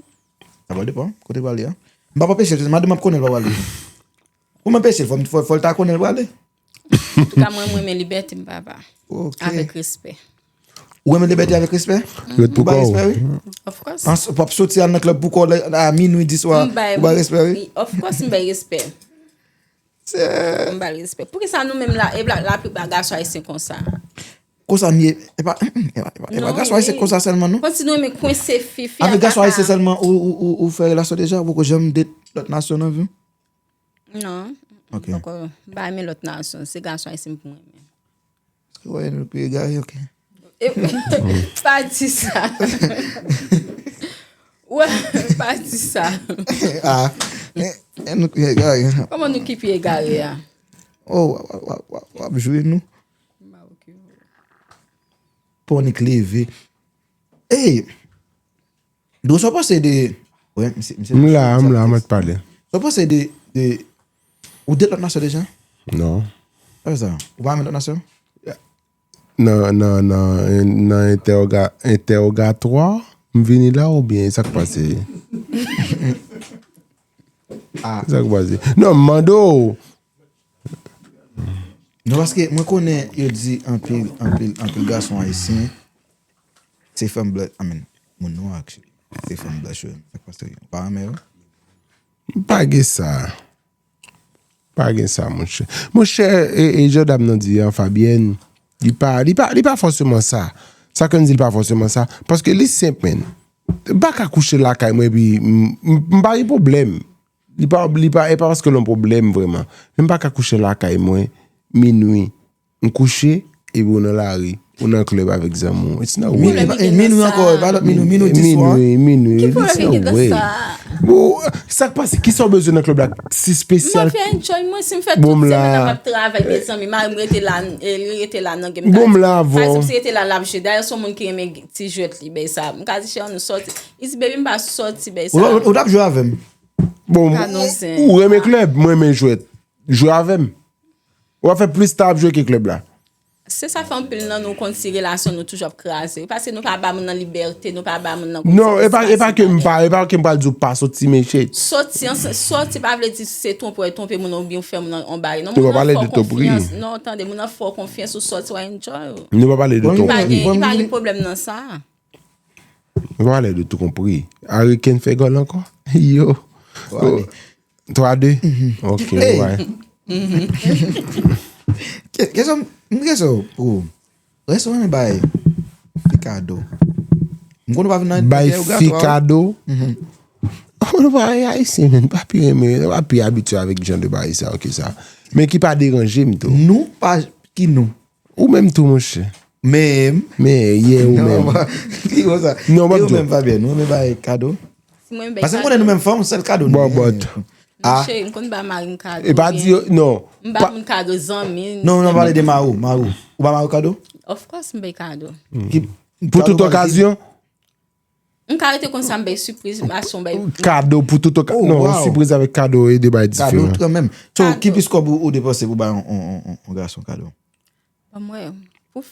Sa va depan, kote l prale a? M p ap anpeche l, se madanm ap konnen l pa prale. Pou m anpeche l, fò, fò, fò l ta konnen l prale. Antouka, mwen, mwen renmen libète m, papa. Ok. Avèk respè. Ou renmen libète avèk respè? Ou bay respè, wi. Of course. An, w ap soti al nan klèb pou kò a minwi, dis swa, ou bay respè, wi. Of course, m bay respè. M bay respè. Poukisa nou menm la, e la, laplipa gason ayisyen konsa? Konsa m ye. E pa, e pa, e pa, e pa gason ayisyen konsa sèlman, non. Kòmsi nou renmen kwense fi, fi Avèk gason ayisyen sèlman, ou, ou, ou, ou fè relasyon deja, ou poko janm date lòt nasyon nan vi w? Non. Ok. Poko, m pa renmen lòt nasyon, se gason ayisyen pou mwen menm. Wè, nou pi egare, ok. Pa di sa. Wè, pa di sa. Ah, nou pi egare. Kòman nou ki pi egare a? Oh, w ap jwe nou. Pon nik leve. Ey! Dou, sa w panse de. M la, m la, mwen t pale. Sa w panse de, de. Ou date lòt nasyon deja? Non. Sa sa? Ou pa renmen lòt nasyon? Nan, nan, nan, nan entèwoga, entèwogatwa, m vini la oubyen sa k pase? Ah. Sa k pase? Non, m mande w. Non, paske mwen konnen yo di anpil, anpil, anpil gason ayisyen se fanm blanch, I mean, moun nwa, actually. Se fanm blanch yo renmen. Sa k pase? Ou pa renmen yo? M pa gen sa. Pa gen sa, monchè. Monchè, e, e jan dam nan di an, Fabyèn, li pa, li pa, li pa fòseman sa. Sa ke m di, li pa fòseman sa. Paske li senp, menn. M pa ka kouche lakay mwen, epi m, m, m pa gen pwoblèm. Li pa, li pa, e pa paske l yon pwoblèm vrèman. Men m pa ka kouche lakay mwen, minwi. M kouche, epi w nan lari. Ou nan klèb avèk zanmi w. It's no way. Minwi, e pa, e minwi ankò, e pa lòt minwi, minwi, diswa. Minwi, minwi, it's no way. Bon, sa k pase? Kisa w bezwen nan klèb la? Si espesyal. M ap fè enjoy mwen, si m fè tout semèn nan m ap travay, mezanmi, mari m rete la, li rete la nan game. Bon, m la avè w. Pa egzanp, si rete la, l ap jwe. Dayè, se yon moun ki renmen ti jwèt li, bay sa. M ka di, cheri, ann nou sòti. Li di, baby, m pa sòti, bay sa. Ou t ap jwe avè m? Bon, ou renmen klèb, mwen renmen jwèt. Jwe avè m. W ap fè plis tan ap jwe ke klèb la. Se sa fè anpil nan nou konn si relasyon nou toujou ap kraze. Paske nou pa ba moun nan libète, nou pa ba moun nan. Non, e pa, e pa ke m pa, e pa ke m pral di w pa sòti, men shit. Sòti, sòti pa vle di se twonpe w twonpe moun nan oubyen w fè moun nan yon bagay. Non, moun nan fè w konfyans. Non, tande, moun nan fè w konfyans, ou sòti, w a enjoy. Nou pa pale de twonpe. Li pa gen, li pa gen pwoblèm nan sa. Nou pa pale de twonpe. Harry Kane fè gòl ankò? Yo. Twa de? Ok, ou bay. Kesyon, m kesyon pou ou. Èske w renmen bay fi kado? M konn ou pa vin nan. Bay fi kado? Ou pa ayisyen, men, pa pi renmen, pa pi abitye avèk jan de bagay sa, ok, sa. Men ki pa deranje m tou. Nou pa, ki nou? Ou menm tou, monchè. Men. Men, yeah, ou menm. Ki konsa? Non, e ou menm, Fabyèn, ou renmen bay kado? Si mwen bay kado. Paske m konnen nou menm fanm, sèl kado nou genyen. Bòbòt. Non, cheri, m konn ba mari m kado. E pa di yo, non. M ba moun kado, zanmi. Non, non, pale de mari w, mari w. Ou ba mari w kado? Of course, m bay kado. Pou tout okazyon? M ka rete konsa, m bay sipriz, m achte yon bay. Kado pou tout okazyon. Non, yon sipriz avèk kado e de bagay diferan. Kado kanmenm. So, ki plis kòb ou depanse pou bay yon gason kado? Ban mwen, pou,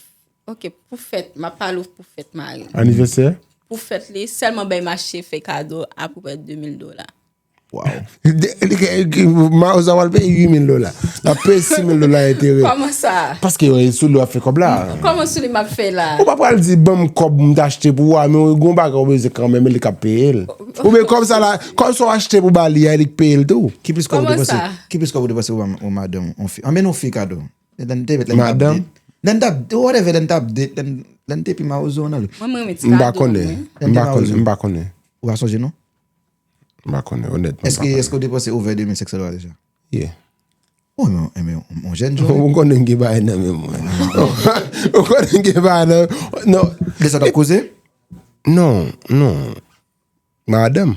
ok, pou fèt, m ap pale w pou fèt mari m. Anivèsè? Pou fèt li, sèlman bay mache fè kado apepre de mil dola. Wow. Mawozo a pral peye uit mil dola. L ap peye sis mil dola enterè. Kòman sa? Paske yo sou li w ap fè kòb la. Kòman sou li m ap fè la? Ou pa pral di ban m kòb m t achte pou ou a, men gon bagay ou bezwen kanmenm, e li k ap peye l. Oubyen kòb sa la, kòb sa w achte pou ba li a, e li k peye l tou. Ki plis kòb ou depanse? Kòman sa? Ki plis kòb ou depanse pou ba yon madanm, yon fi? Anben yon fi kado. Lè n te met, lè n t ap date. Lè n t ap, whatever, lè n t ap date, lè n, lè n te pi mawozo nan li. Mwen, mwen renmen ti kado. M pa konnen. M pa konnen. M pa konnen. Ou pa sonje non? M pa konnen, onètman. Èske, èske w depanse over de mil senk san dola deja? Yeah. Ou renmen, renmen yon jèn jòj? Ou konnen m gen bagay nan men mwen. Ou konnen m gen bagay nan, non. De sa t ap koze? Non, non. Madanm.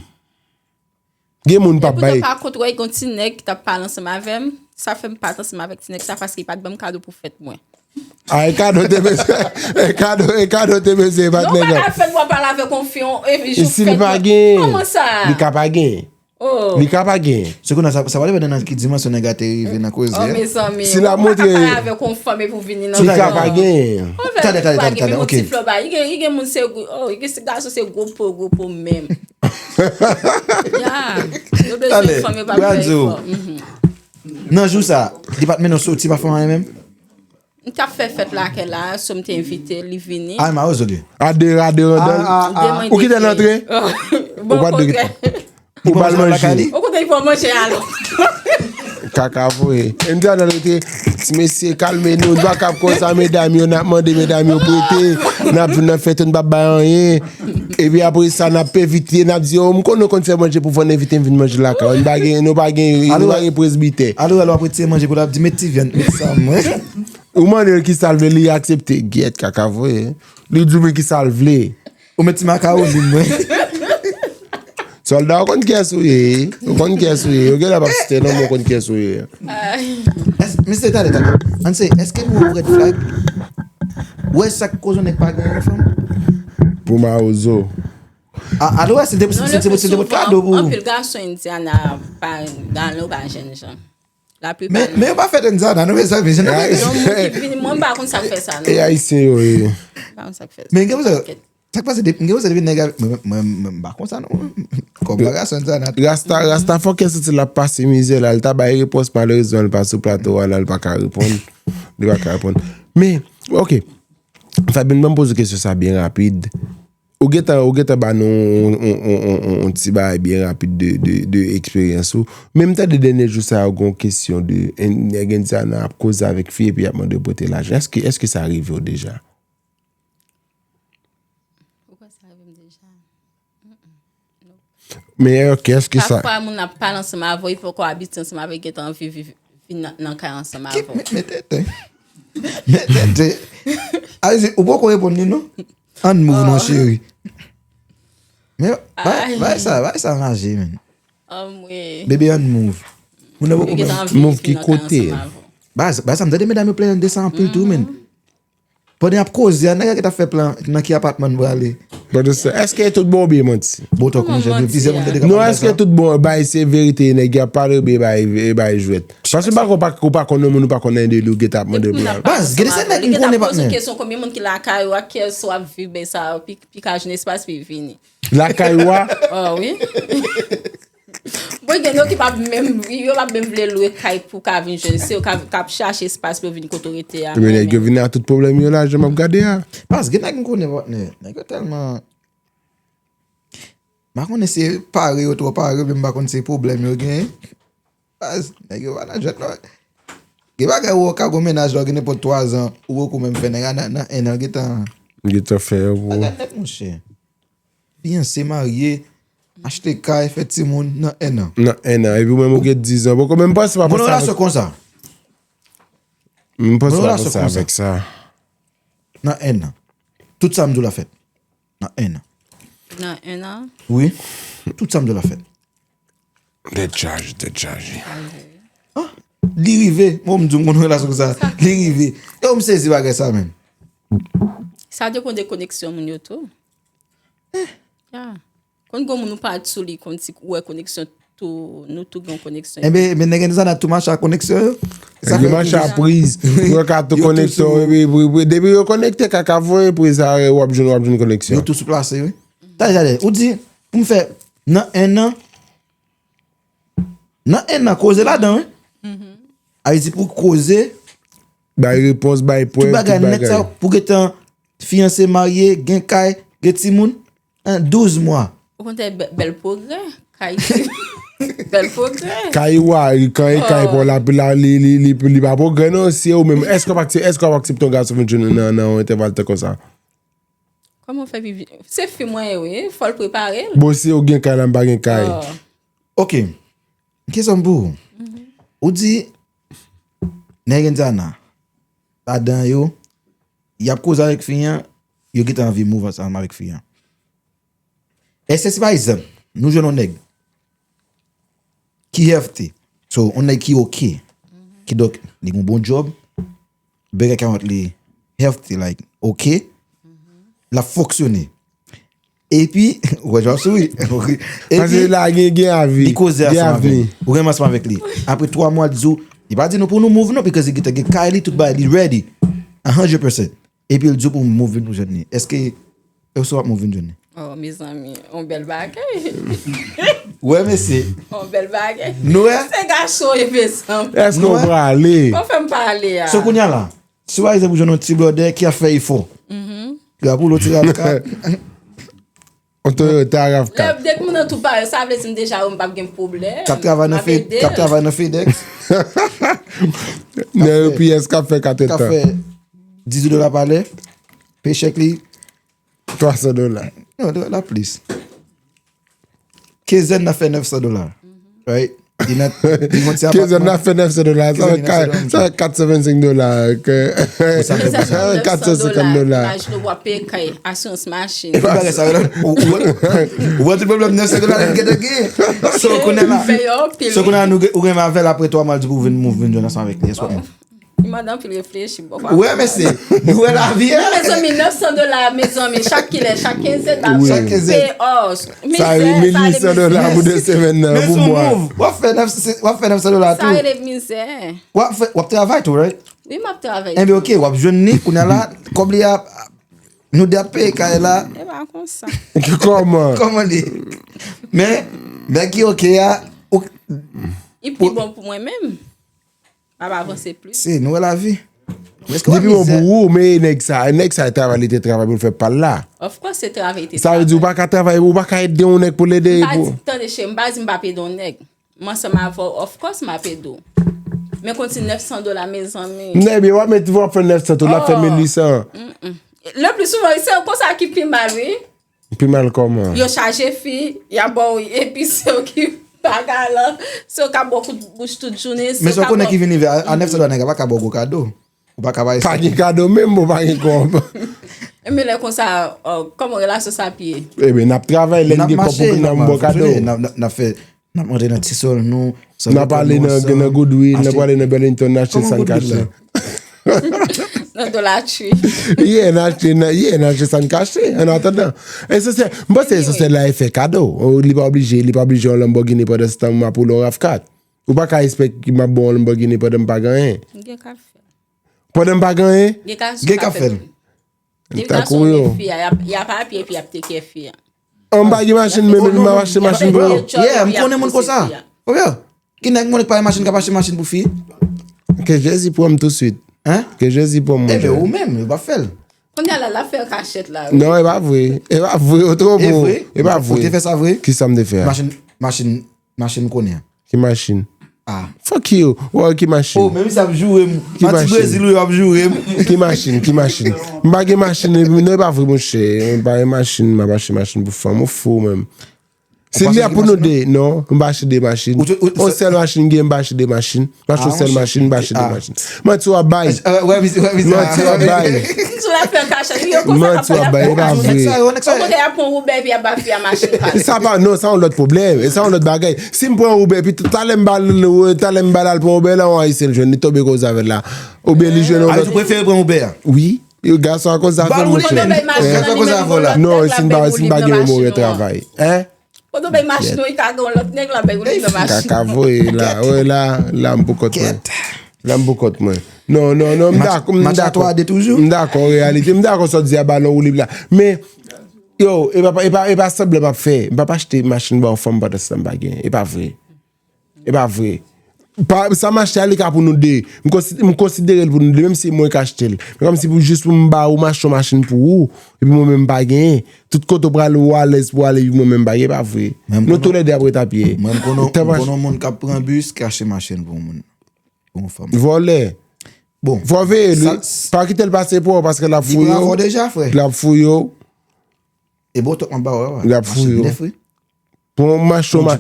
Gen moun p ap bay. Epoutan pa kont wè, gen yon ti nèg ki t ap pale ansanm avè m. Sa fè m pa t ansanm avèk ti nèg sa paske li pa t ban m kado pou fèt mwen. A, e kado te bezwen, e kado, e kado te bezwen, e pa t nèg la. Non, pa t al fèt mwen pale avèk yon fi, epi jou fèt mwen. E si li pa gen? Kòman sa? Li ka pa gen. Oh. Li ka pa gen. Se kounye a sa, sa pral depann nan ki dimansyon nèg la te rive nan koze a. Oh, mezanmi. Si l ap montre. Ou pa ka pale avèk yon fanm epi w vini nan. Li ka pa gen. Tande, tande, tande, tande, ok. Li gen, li gen moun se, oh, li gen gason se gwo po, gwo po menm. Ya, yo bezwen fanm, yo pa bezwen fò. Nan jou sa, li pa t mennen w soti, pa fè anyen menm? M t ap fè fèt lakay la, so m te envite li vini. A, Mawozo li. A de, a de, a de. Ou kite l antre? Ou pa t dwe kite. Ou pa al manje. Ou kontan li fò manje alò. Kaka voye. M di adan rete, ti mesye, kalme nou. Nou pa kab konsa, medam yo, n ap mande medam yo prete. N ap vin nan fèt, nou p ap bay anyen. Epi apre sa, n ap envite, n ap di, o, m konnen w konn fè manje pou vann, envite m vin manje lakay ou. Nou pa gen, nou pa gen, nou pa gen prezbitè. Alò, alò, w ap retire manje pou l ap di, met ti vyann, met sa mwen. Ou mande l kisa l vle, li aksepte. Gyèt, kaka voye. Li di w men kisa l vle. Ou met ti makawoni mwen. Sòlda, ou konn kiyès ou ye. Ou konn kiyès ou ye. Ou genlè p ap site non, men ou konn kiyès ou ye. Mesye, tande, tande. Ann se, èske nou wè red flag? Ou wè sa k koz yon nèg pa gen yon fanm? Pou Mawozo. A, alò, wè, se te, se te, se te pot kado pou. Anpil gason Indiana pa, gason pa jènjan. Laplipa. Men, men yo pa fèt Indiana, non, mezanmi, jan nou fè. Yon moun ki vini, mwen m pa konn sa k fè sa, non. E Ayisyen yo ye. M pa konn sa k fè sa. Men gen pou sa, sa k pase, gen pou sa depi nèg avè, mwen, mwen, mwen, m pa konn sa, non. Kòm pa gason Indiana. Rasta, Rasta fòk santi l ap pase mizè la, l ta bay repons, malerezman, l pa sou plato a la, l pa ka reponn. Li pa ka reponn. Men, oke. Fabien, ban m poze kesyon sa byen rapid. Ou gentan, ou gentan ba nou yon, yon, yon, yon, yon ti bagay byen rapid de, de, de eksperyans ou. Men m tande dènye jou sa yo gen yon kesyon de, en, nèg Indiana ap koze avèk fi epi y ap mande w pote lajan. Èske, èske sa rive w deja? Ou kwè sa rive m deja? Men ok, èske sa. Pafwa moun ap pale ansanm avè w, li poko abitye ansanm avè w, li gentan anvi viv, vin nan, nan kay ansanm avè w. Men tenten. Men tenten. Ayiti, ou poko reponn li non? Ann move non cheri. Men bay, bay sa, bay sa raje men. Bebe ann move. Moun nan poko bay. Move ki kote? Baz, baz sa m tande medam yo plenyen de sa anpil tou men. Pandan y ap koze a, nèg la gentan fè plan nan ki apatman n prale. Pandan se tan, èske tout bon oubyen manti? Bon, tòk monchè, gen plizyè moun tande k ap pale de sa. Non, èske tout bon, bay se verite, nèg y ap pale oubyen bay, bay jwèt? Paske m pa kwè ou pa, ou pa konn yon moun, ou pa konn anyen de li, ou gentan ap mande l pou l al. Baz, gen de sèl nèg m konnen patnè. Li gentan ap poze w kesyon konbyen moun ki lakay ou ak kiyès ou ap viv, bay sa, pi, pi ka jwenn espas pou l vini. Lakay ou a? Oh, wi. Bon, gen yo ki p ap menm, yo p ap menm vle lwe kay pou ka vin jwenn. Se yo k ap, k ap chache espas pou yo vin kote w rete a. Ebyen, nèg yo vin ak tout pwoblèm yo la, jan m ap gade a. Pas, gen nèg m konnen, patnè. Nèg yo tèlman. M pa konnen se pare yo twò pare, men m pa konn se pwoblèm yo genyen. Pas, nèg yo pa nan jwèt, non. Gen bagay ou wè w ka gon mennaj la, ou gen nenpòt twazan, ou poko menm fè nèg la nan, nan enn an, gentan. Gentan fè yo pou ou. Gad nèt, monchè. Fiyanse, marye, achte kay, fè timoun nan enn an. Nan enn an. Epi ou menm ou gen dizan. Poko menm panse pa panse avèk. Bon, relasyon konsa. M panse pa panse avèk sa. Nan enn an. Tout sa m di w la fèt. Nan enn an. Nan enn an? Wi. Tout sa m di w la fèt. Tèt chaje, tèt chaje. Ah, li rive. Bon, m di w m konn yon relasyon konsa. Li rive. Yo, m sezi bagay sa menm. Sa depann de koneksyon moun yo tou. Ya. Konn gon moun ou pa t sou li, konn si ou wè koneksyon tou, nou tou gen yon koneksyon. Enben, enben, nèg Indiana tou mache ak koneksyon yo. Yo mache ak priz. Yo ka tou koneksyon, epi, epi, epi, depi yo konekte, kaka voye priz a, w ap jwenn, w ap jwenn koneksyon. Yo tou sou plase, wi. Tande, tande, ou di, pou m fè nan enn an, nan enn an, koze ladan, wi. Ayiti pou koze. Bay repons, bay prèv, tout bagay. Tout bagay nèt sa, pou gentan fiyanse, marye, gen kay, gen timoun, an douz mwa. Okontrè, bèl pwogrè. Kay, bèl pwogrè. Kay ou a, kay, kay pa w la, li, li, li, li pa pwogrè non, se ou menm. Èske w pa aksepte, èske w pa aksepte yon gason vin jwenn ou nan, nan yon entèval tan konsa? Kòman w fè viv? Se fi mwen ye wi, fò l prepare l. Bon, si ou gen kay la, m pa gen kay. Oh. Ok. Kesyon m pou ou. Ou di, nèg Indiana, ladan yo, y ap koze avèk fi an, yo gentan anvi move ansanm avèk fi an. Èske si pa egzanp, nou jwenn yon nèg ki healthy. So, yon nèg ki oke. Kidonk, li gen yon bon djòb. Bank account li healthy, like, oke. L ap fonksyone. Epi, ou wè jan w ap souri. Epi, paske la gen, gen avi. Li koze ansanm avè l. Ou renmen ansanm avèk li. Apre twa mwa, l di w, li pa di nou pou nou move non, because li gentan gen kay li, tout bagay li ready. A hundred percent. Epi l di w pou move vin jwenn li. Èske, èske w ap move vin jwenn li? Oh, mezanmi, yon bèl bagay. Wè, mesye. Yon bèl bagay. Nou wè? Se gason, e mezanmi. Èske w prale? Ou fè m pale a. So, kounye a la, Si w pa egzanp ou jwenn yon ti blòdè ki ap fè efò, ki ap woule yon ti rav kat, On Toyota rav kat. Depi moun nan tou pare, sa vle di m deja yo m p ap gen pwoblèm. K ap travay nan Fed, k ap travay nan FedEx, Nan U P S k ap fè k ap katetan. Fè dizuit dola pa lè, pechèk li Twa san dola. Non, dola plis. Kenzèn nan fè nèf san dola. Right? Li nan li yon ti Kenzèn apatman. Nan fè nèf san dola. Sa fè kat san vennsenk dola. Sa fè pou sa. Kat san senkant dola. Imajine w ap peye kay, asirans machin. Epi bagay sa yo la, ou ou wè tout pwoblèm nèf san dola li gentan gen. So kounye la, Fè yo anpil. So kounye la nou gen- ou gen avè l apre twa mwa l di pou vin move vin jwenn ansanm avèk li. Espo. Li mande anpil reflechi. Bon, Ou wè mesye, nou wè lavi. Mezanmi, nèf san dola, mezanmi, chak kilè, chak kenzèn, Wi. Chak kenzèn. Peye os. Sa e mil uit san dola pou de semèn nan Men pou sou mwa. move, w ap fè nèf w ap fè nèf san dola Sa tou. Rele mizè. W ap fè w ap travay tou, right? Wi, m ap travay. Enben ok, w ap jwenn li kounye la, kòb li a nou de ap peye kay la. E pa konsa. Kòman? Kòman li? Men nèg ki ok a, ou Li pi bon pou mwen menm. M ap avanse plis. Se nou wè lavi. Èske w Li pi bon mizè? Pou ou, men nèg sa, nèg sa travay li te travay pou l fè pa l la. Of course, se travay te Sa vle di ou pa ka travay, ou pa ka ede yon nèg pou l ede M pa pou. Di, tande cheri, m pa di m p ap ede yon nèg. M ansanm avè w, of course, m ap ede w. Men konn ti nèf san dola, mezanmi. Nèg, w ap met w ap fè nèf san tou, l ap fè Oh. Mil uit san. Le pli souvan, se konsa ki pi mal, wi. Pi mal kòman? Yo chaje fi, y ap ba w, epi se yo ki pa galan, se yo k ap ba w kout bouch tout jounen. Men sa w konnen ki vin rive a nèf san dola nèg la pa ka ba w gwo kado. Ou pa ka ba Pa gen kado menm, ou pa gen kòb. Men lè konsa, kòman relasyon sa ap ye? Ebyen, n ap travay, lè n gen kòb pou n ap ba w kado. N ap fè, n ap rantre nan ti sòl nou. N ap ale nan nan Goodwill, n ap ale nan Burlington, n achte sa n ka achte. Nan Dollar Tree. Yeah, n achte, yeah, n achte sa n ka achte. An atandan, esansyèl, m panse esansyèl la e fè kado. Li pa oblije, li pa oblije yon Lamborghini pandan se tan m ap woule yon rav kat. Ou pa ka espere m ap ba w yon Lamborghini pandan m pa gen anyen. Gen ka fè. Pandan m pa gen anyen. Gen ka fè. Depi gason gen fi a, y ap apye epi y ap teke fi a. An m pa gen machin menm epi m ap achte machin pou yo. Yeah, m konnen moun konsa. Obyen, ki nèg moun k pa gen machin k ap achte machin pou fi? Ke Jezi pran m touswit. Hein? Ke Jezi pran m. Ebyen ou menm, yo pa fè l. Kounye a la, l ap fè l kachèt la. Non, e pa vre. E pa vre, ou twò bon. E pa vre. Ou te fè sa vre? Kisa m te fè a? Machin, machin, machin m konnen an. Ki machin? Ah. Fuck you. Ou wè ki machin? Oh, men misye ap joure m. Ki machin? Manti Brezil wi, ap joure m. Ki machin? Ki machin? M pa gen machin, non, e pa vre, monchè. M pa gen machin, m ap achte machin pou fanm. Ou fou, menm. Se li a pou nou de, non, m pa achte de machin. On sèl machin m gen, m pa achte de machin. M achte on sèl machin, m pa achte de machin. Manti w ap bay. Manti w ap bay. Manti w ap bay, e pa vre. Okontrè, y ap pran Uber epi y ap ba fi a machin pa li. Sa pa, non, sa yon lòt pwoblèm. E sa yon lòt bagay. Si m pran Uber, epi talè m ba l, talè m ba l al pran Uber la, yon ayisyen l jwenn, li tonbe koze avè l la. Oubyen li jwenn yon lòt. Ou prefere pran Uber a? Wi. Yo, gason an koz avè l, monchè. Gason an koz avè w la. Non, si m pa, si m pa gen memorye travay. Hein? Kote w bay machin ou, e ka gen yon lòt nèg la bay ou li nan machin. Kaka voye la, woy la, la m pou kont mwen. La m pou kont mwen. Non, non, non, m dakò, m dakò. M dakò, an reyalite, m dakò sa w di a, balon woulib la. Men, yo, e pa, e pa, e pa sanblan m ap fè. M p ap achte machin ba yon fanm pandan se tan m pa gen. E pa vre. E pa vre. Pa, sa m achte a, li ka pou nou de. M konsi-, m konsidere l pou nou de, menm si mwen k achte l. Men kòmsi pou jis pou m ba ou m achte yon machin pou ou, epi mwen menm m pa genyen. Tout kote w prale, ou alèz pou w ale, epi mwen menm m pa genyen, e pa vre. Nou toulède ap ret apye. Mwen, m konnen, m konnen yon moun k ap pran bis, k achte machin pou yon moun, pou yon fanm. Vòlè. Bon. Fò w veye l, wi. Pa kite l pase pou ou, paske l ap fouye w. Li pran avè w deja, frè. L ap fouye w. E bon, tout mwen ba w la. L ap fouye w. Machin nèf, wi. Pou m achte yon ma-,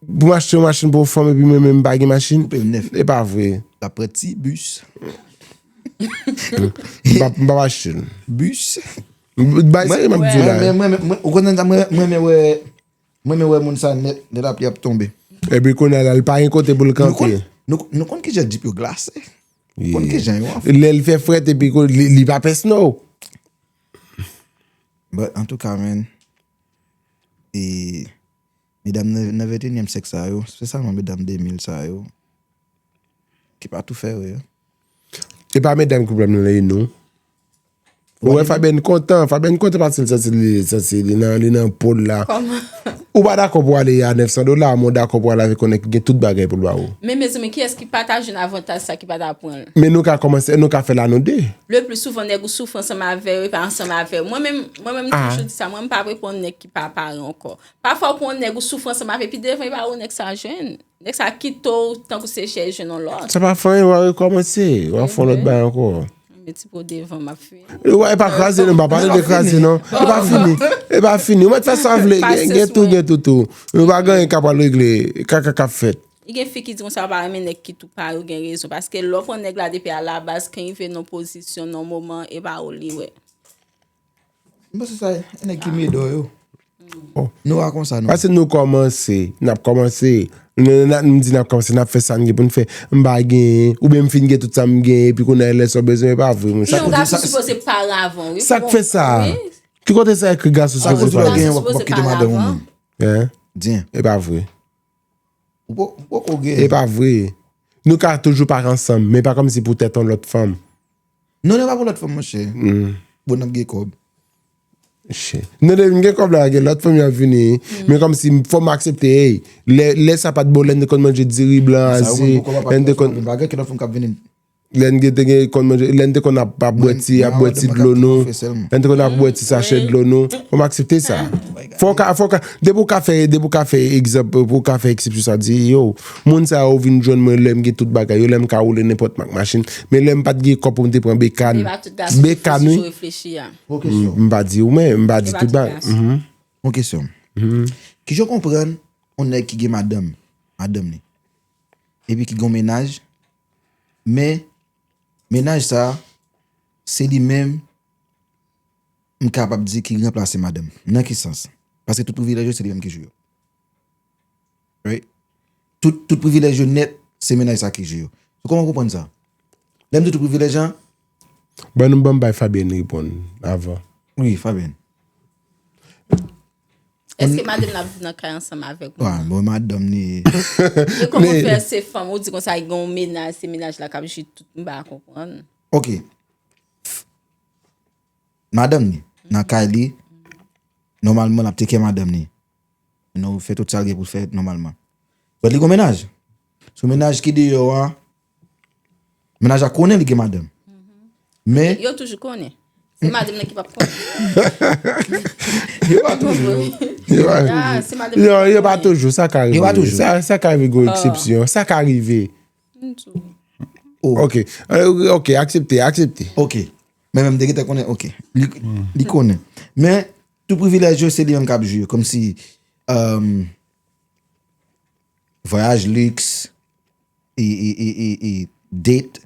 pou m achte yon machin pou yon fanm epi mwen menm m pa gen machin? Koupe l nèf. E pa vre. L ap pran ti bis. M p ap, m p ap achte l. Bis. Bay serye m ap di w la. Mwen, mwen, mwen, ou konnen sa, mwen, mwen renmen wè, mwen renmen wè moun sa nèt, lè lapli ap tonbe. Epi kounye a la, li pa gen kote pou l kanpe. Nou konn, nou, nou konn kijan Jeep yo glase. Nou konn kijan yo anfle. Lè l fè frèt epi ko-, li, li pa pè snow. But antouka, man, e, medam nan, nan venteyinyèm syèk sa yo, espesyalman medam de mil sa yo, ki pa tou fè yo. E pa medam ki pwoblèm nan, e nou. Ou wè Fabienne kontan, Fabienne kontan paske l santi li, santi li nan, li nan pòl la. Ou pa dakò pou ale a nèf san dola, men w dakò pou ale avèk yon nèg ki gen tout bagay pou l ba ou. Men mezanmi, kiyès ki pa ta jwenn avantaj sa ki pa ta pran l? Men nou ka kòmanse, nou ka fè l a nou de. Le pli souvan, nèg ou soufri ansanm avè yo, e pa ansanm avè yo. Mwen menm, mwen menm, m toujou di sa, mwen, m pa vle pran yon nèg ki pa pare ankò. Pafwa, ou pran yon nèg ou soufri ansanm avè, pi devan, e pa ou nèg sa jwenn. Nèg sa kite w tankou se chèz jwenn yon lòt. Sa pa fè anyen, w a rekòmanse, w a fè yon lòt bagay ankò. Mete pou devan, m ap fini. E pa kraze, non, pa pale de kraze, non. E pa fini. E pa fini. Ou mèt fè sa w vle. Gen, gen tou, gen toutou. Ou pa gen anyen k ap pral regle. Kaka k ap fèt. Li gen fi ki di konsa, yo pa renmen nèg ki tou pare, yo gen rezon. Paske lè w pran nèg la depi alabaz, kan rive nan pozisyon, nan moman, e pa ou li wè. M panse sa, e nèg ki medò yo. Nou pa konsa, non. Paske nou kòmanse, n ap kòmanse. Nou, n ap, m di n ap kòmanse, n ap fè sa n gen pou n fè. M pa genyen, oubyen m fin gen tout sa m genyen, epi kounye a lè sa w bezwen, e pa vre, mwen. Sa ou ka sipoze pare avan, wi. Sa k fè sa? Ki kote sa ekri gason sipoze pare avan? Sa kote w genyen, w ap kite madanm ou menm? Hein? Di. E pa vre. Ou po-, ou poko gen. E pa vre. Nou ka toujou pa ansanm, men pa kòmsi poutèt yon lòt fanm. Non, non, pa pou lòt fanm, monchè. Bon, n ap gen kòb. Shit. Non, depi m gen kòb la, gen lòt fanm y ap vini. Men kòmsi fò m aksepte, hey, lè, lè sa pa t bon, lè n te konn manje diri blan, aze, lè n te konn. Pa gen lòt fanm k ap vini. Lè n te gen konn manje, lè n te konn ap, ap bwè ti, ap bwè ti dlo nou. Lè n te konn ap bwè ti sachè dlo nou. Fò m aksepte sa. Fò w ka, fò w ka, depi w ka fè, depi w ka fè egzanp, pou w ka fè eksepsyon sa, di, yo, moun sa yo vin jwenn mwen lè m gen tout bagay yo, lè m ka woule nenpòt mak machin. Men lè m pa t gen kòb pou m te pran bekàn. Bekàn, wi. M, m pa di ou, men m pa di tout bagay. Yon kesyon. Kijan w konprann yon nèg ki gen madanm, madanm li, epi ki gen yon mennaj, men mennaj sa, se li menm, m kapab di, ki ranplase madanm. Nan ki sans? Paske tout privilèj yo, se li menm ki jwe yo. Right? Tout, tout privilèj yo nèt, se mennaj sa ki jwe yo. So, kòman w konprann sa? Lè m di tout privilèj an. Ban nou, ban m bay Fabienne reponn avan. Wi, Fabienne. Èske madanm la ap viv nan kay ansanm avèk ou? Bon, madanm li. E kòman fè se fanm, ou di konsa, li gen yon mennaj, se mennaj la k ap jwe tout, m pa konprann. Ok. Madanm li, nan kay li, nòmalman, l ap teke madanm li. Nou fè tout sa l gen pou l fè nòmalman. But li gon mennaj. Sou mennaj ki deyò a, mennaj la konnen li gen madanm. Men yo toujou konnen. Se madanm nan ki p ap konnen. Yo pa toujou. Yo pa, yo, yo pa toujou. Sa ka rive. Sa, sa ka rive, gwo eksepsyon. Sa ka rive. Ok. Euh, ok, aksepte, aksepte. Ok. Men menm te gentan konnen, ok. Li, li konnen. Men, tout privilèj yo, se li menm k ap jwe. Kòmsi, euh, vwayaj liks, e, e, e, e, e date,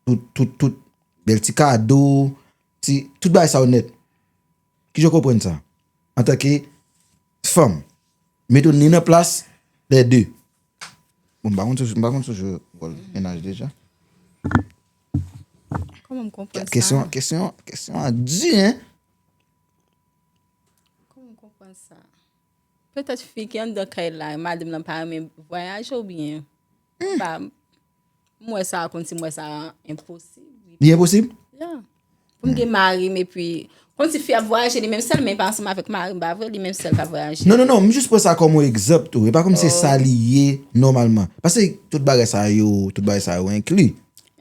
tout, tout, tout, bèl ti kado, ti, tout bagay sa yo nèt. Kijan w konprann sa? Antanke fanm, mete w ni nan plas lè de. Bon, m pa konn si, m pa konn si w jwe wòl mennaj deja. Kòman m konprann sa? Kesyon, kesyon, kesyon an di, hein? Kòman m konprann sa? Petèt fi ki anndan kay la, madanm nan pa renmen vwayaje oubyen pa, m wè sa kòmsi m wè sa enposib. Li enposib? Ya. Pou m gen mari m epi, kòmsi fi ap vwayaje li menm sèl, men pa ansanm avèk mari m, pa vre, li menm sèl k ap vwayaje. Non, non, non, m jis pran sa kòm yon egzanp tou. E pa kòmsi se sa li ye nòmalman. Paske tout bagay sa yo, tout bagay sa yo enkli.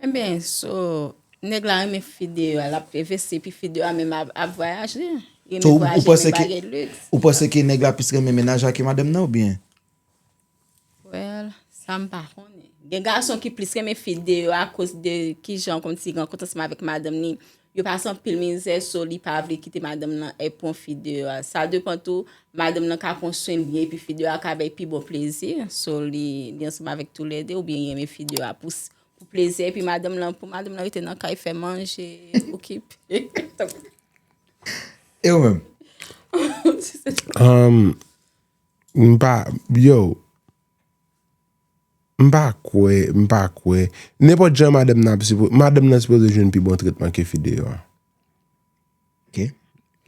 Ebyen, so, nèg la renmen fi deyò a, l ap envesti, epi fi deyò a menm ap, ap vwayaje. Li renmen vwayaje, li renmen bagay liks. Ou panse ke nèg la plis renmen mennaj la ke madanm nan, oubyen? Well, sa m pa konnen. Gen gason ki plis renmen fi deyò akoz de kijan kòmsi li rankontre ansanm avèk madanm li. Yo pase anpil mizè, so li pa vle kite madanm nan e pran fi deyò a. Sa depann tou, madanm nan ka pran swen l byen, epi fi deyò a ka bay pi bon plezi. So li, li ansanm avèk toulède, oubyen li renmen fi deyò a pou, pou plezi, epi madanm nan, pou madanm nan rete nan kay, fè manje, okipe. E ou menm? Um, m pa, yo, m pa kwè, m pa kwè. Nenpòt jan madanm nan ap sipo-, madanm nan sipoze jwenn pi bon tretman ke fi deyò a. Ok.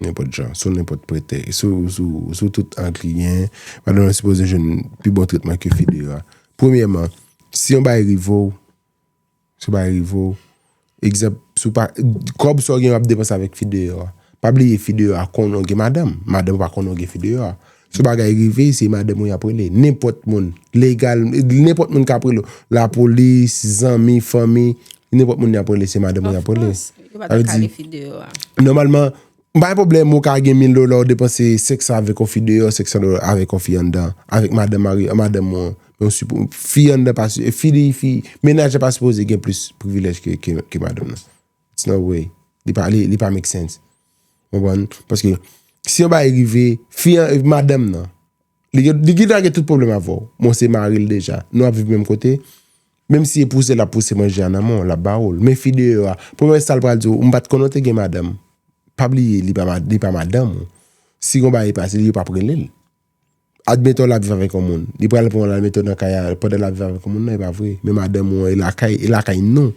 Nenpòt jan, sou nenpòt pretèks, sou, sou, sou tout ang li gen, madanm nan sipoze jwenn pi bon tretman ke fi deyò a. Premyèman, si yon bagay rive w, si yon bagay rive w, egzanp, Tou pa, kòb sa w gen w ap depanse avèk fi deyò a. Pa bliye fi deyò a konnen w gen madanm. Madanm ou pa konnen w gen fi deyò a. Si yon bagay rive, se madanm ou y ap rele. Nenpòt moun. Legal, nenpòt moun k ap rele w. Lapolis, zanmi, fanmi, nenpòt moun y ap rele, se madanm ou y ap rele. Sa vle di, nòmalman, m pa gen pwoblèm, ou ka gen mil dola, ou depanse senk san avèk yon fi deyò, senk san dola avèk yon fi anndan, avèk madanm mari, madanm ou an. Men yon sipo-, fi anndan pa si-, fi, fi, mennaj la pa sipoze gen plis privilèj ke, ke, ke madanm nan. It's no way. Li pa, li, li pa make sense. Konprann? Paske si yon bagay rive, fi an, madanm nan, li gen, li gentan gen tout pwoblèm avè w. Bon, se mari l deja. Nou ap viv menm kote. Menm si e pouse, l ap pouse manje a nan men w, l ap ba ou l. Men fi deyò a, premye sa l pral di w, m pa t konnen w te gen madanm. Pa bliye, li pa ma-, li pa madanm ou. Si yon bagay pase, yo p ap rele l. Admeton l ap viv avèk yon moun. Li pral pran l al mete w nan kay a, pandan l ap viv avèk yon moun, non, e pa vre. Men madanm ou an, e lakay, e lakay nou.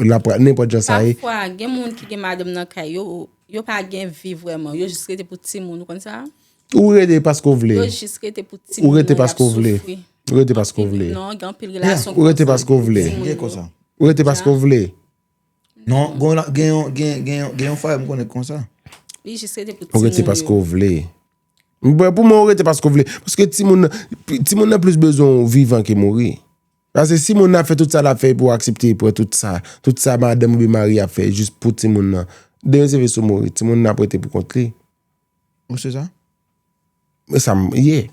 L ap, nenpòt jan sa ye. Pafwa, gen moun ki gen madanm nan kay yo, yo pa gen vi vrèman. Yo jis rete pou timoun, ou konn sa? Ou rete paske w vle. Yo jis rete pou timoun nan, y ap soufri. Ou rete paske w vle. Ou rete paske w vle. Non, gen anpil relasyon. Ou rete paske w vle. Gen konsa. Ou rete paske w vle. Non, gen yon, gen yon, gen, gen yon, gen yon fwa m konnen konsa. Li jis rete pou timoun yo. Ou rete paske w vle. Bon, pou mwen, ou rete paske w vle. Paske timoun nan, timoun nan plis bezwen w vivan ke mouri. Paske si moun nan ap fè tout sa l ap fè epi w aksepte pran tout sa, tout sa madanm oubyen mari ap fè jis pou timoun nan, demen se ve sou mouri, timoun nan ap rete pou kont li. Ou se sa? Men sa m ye.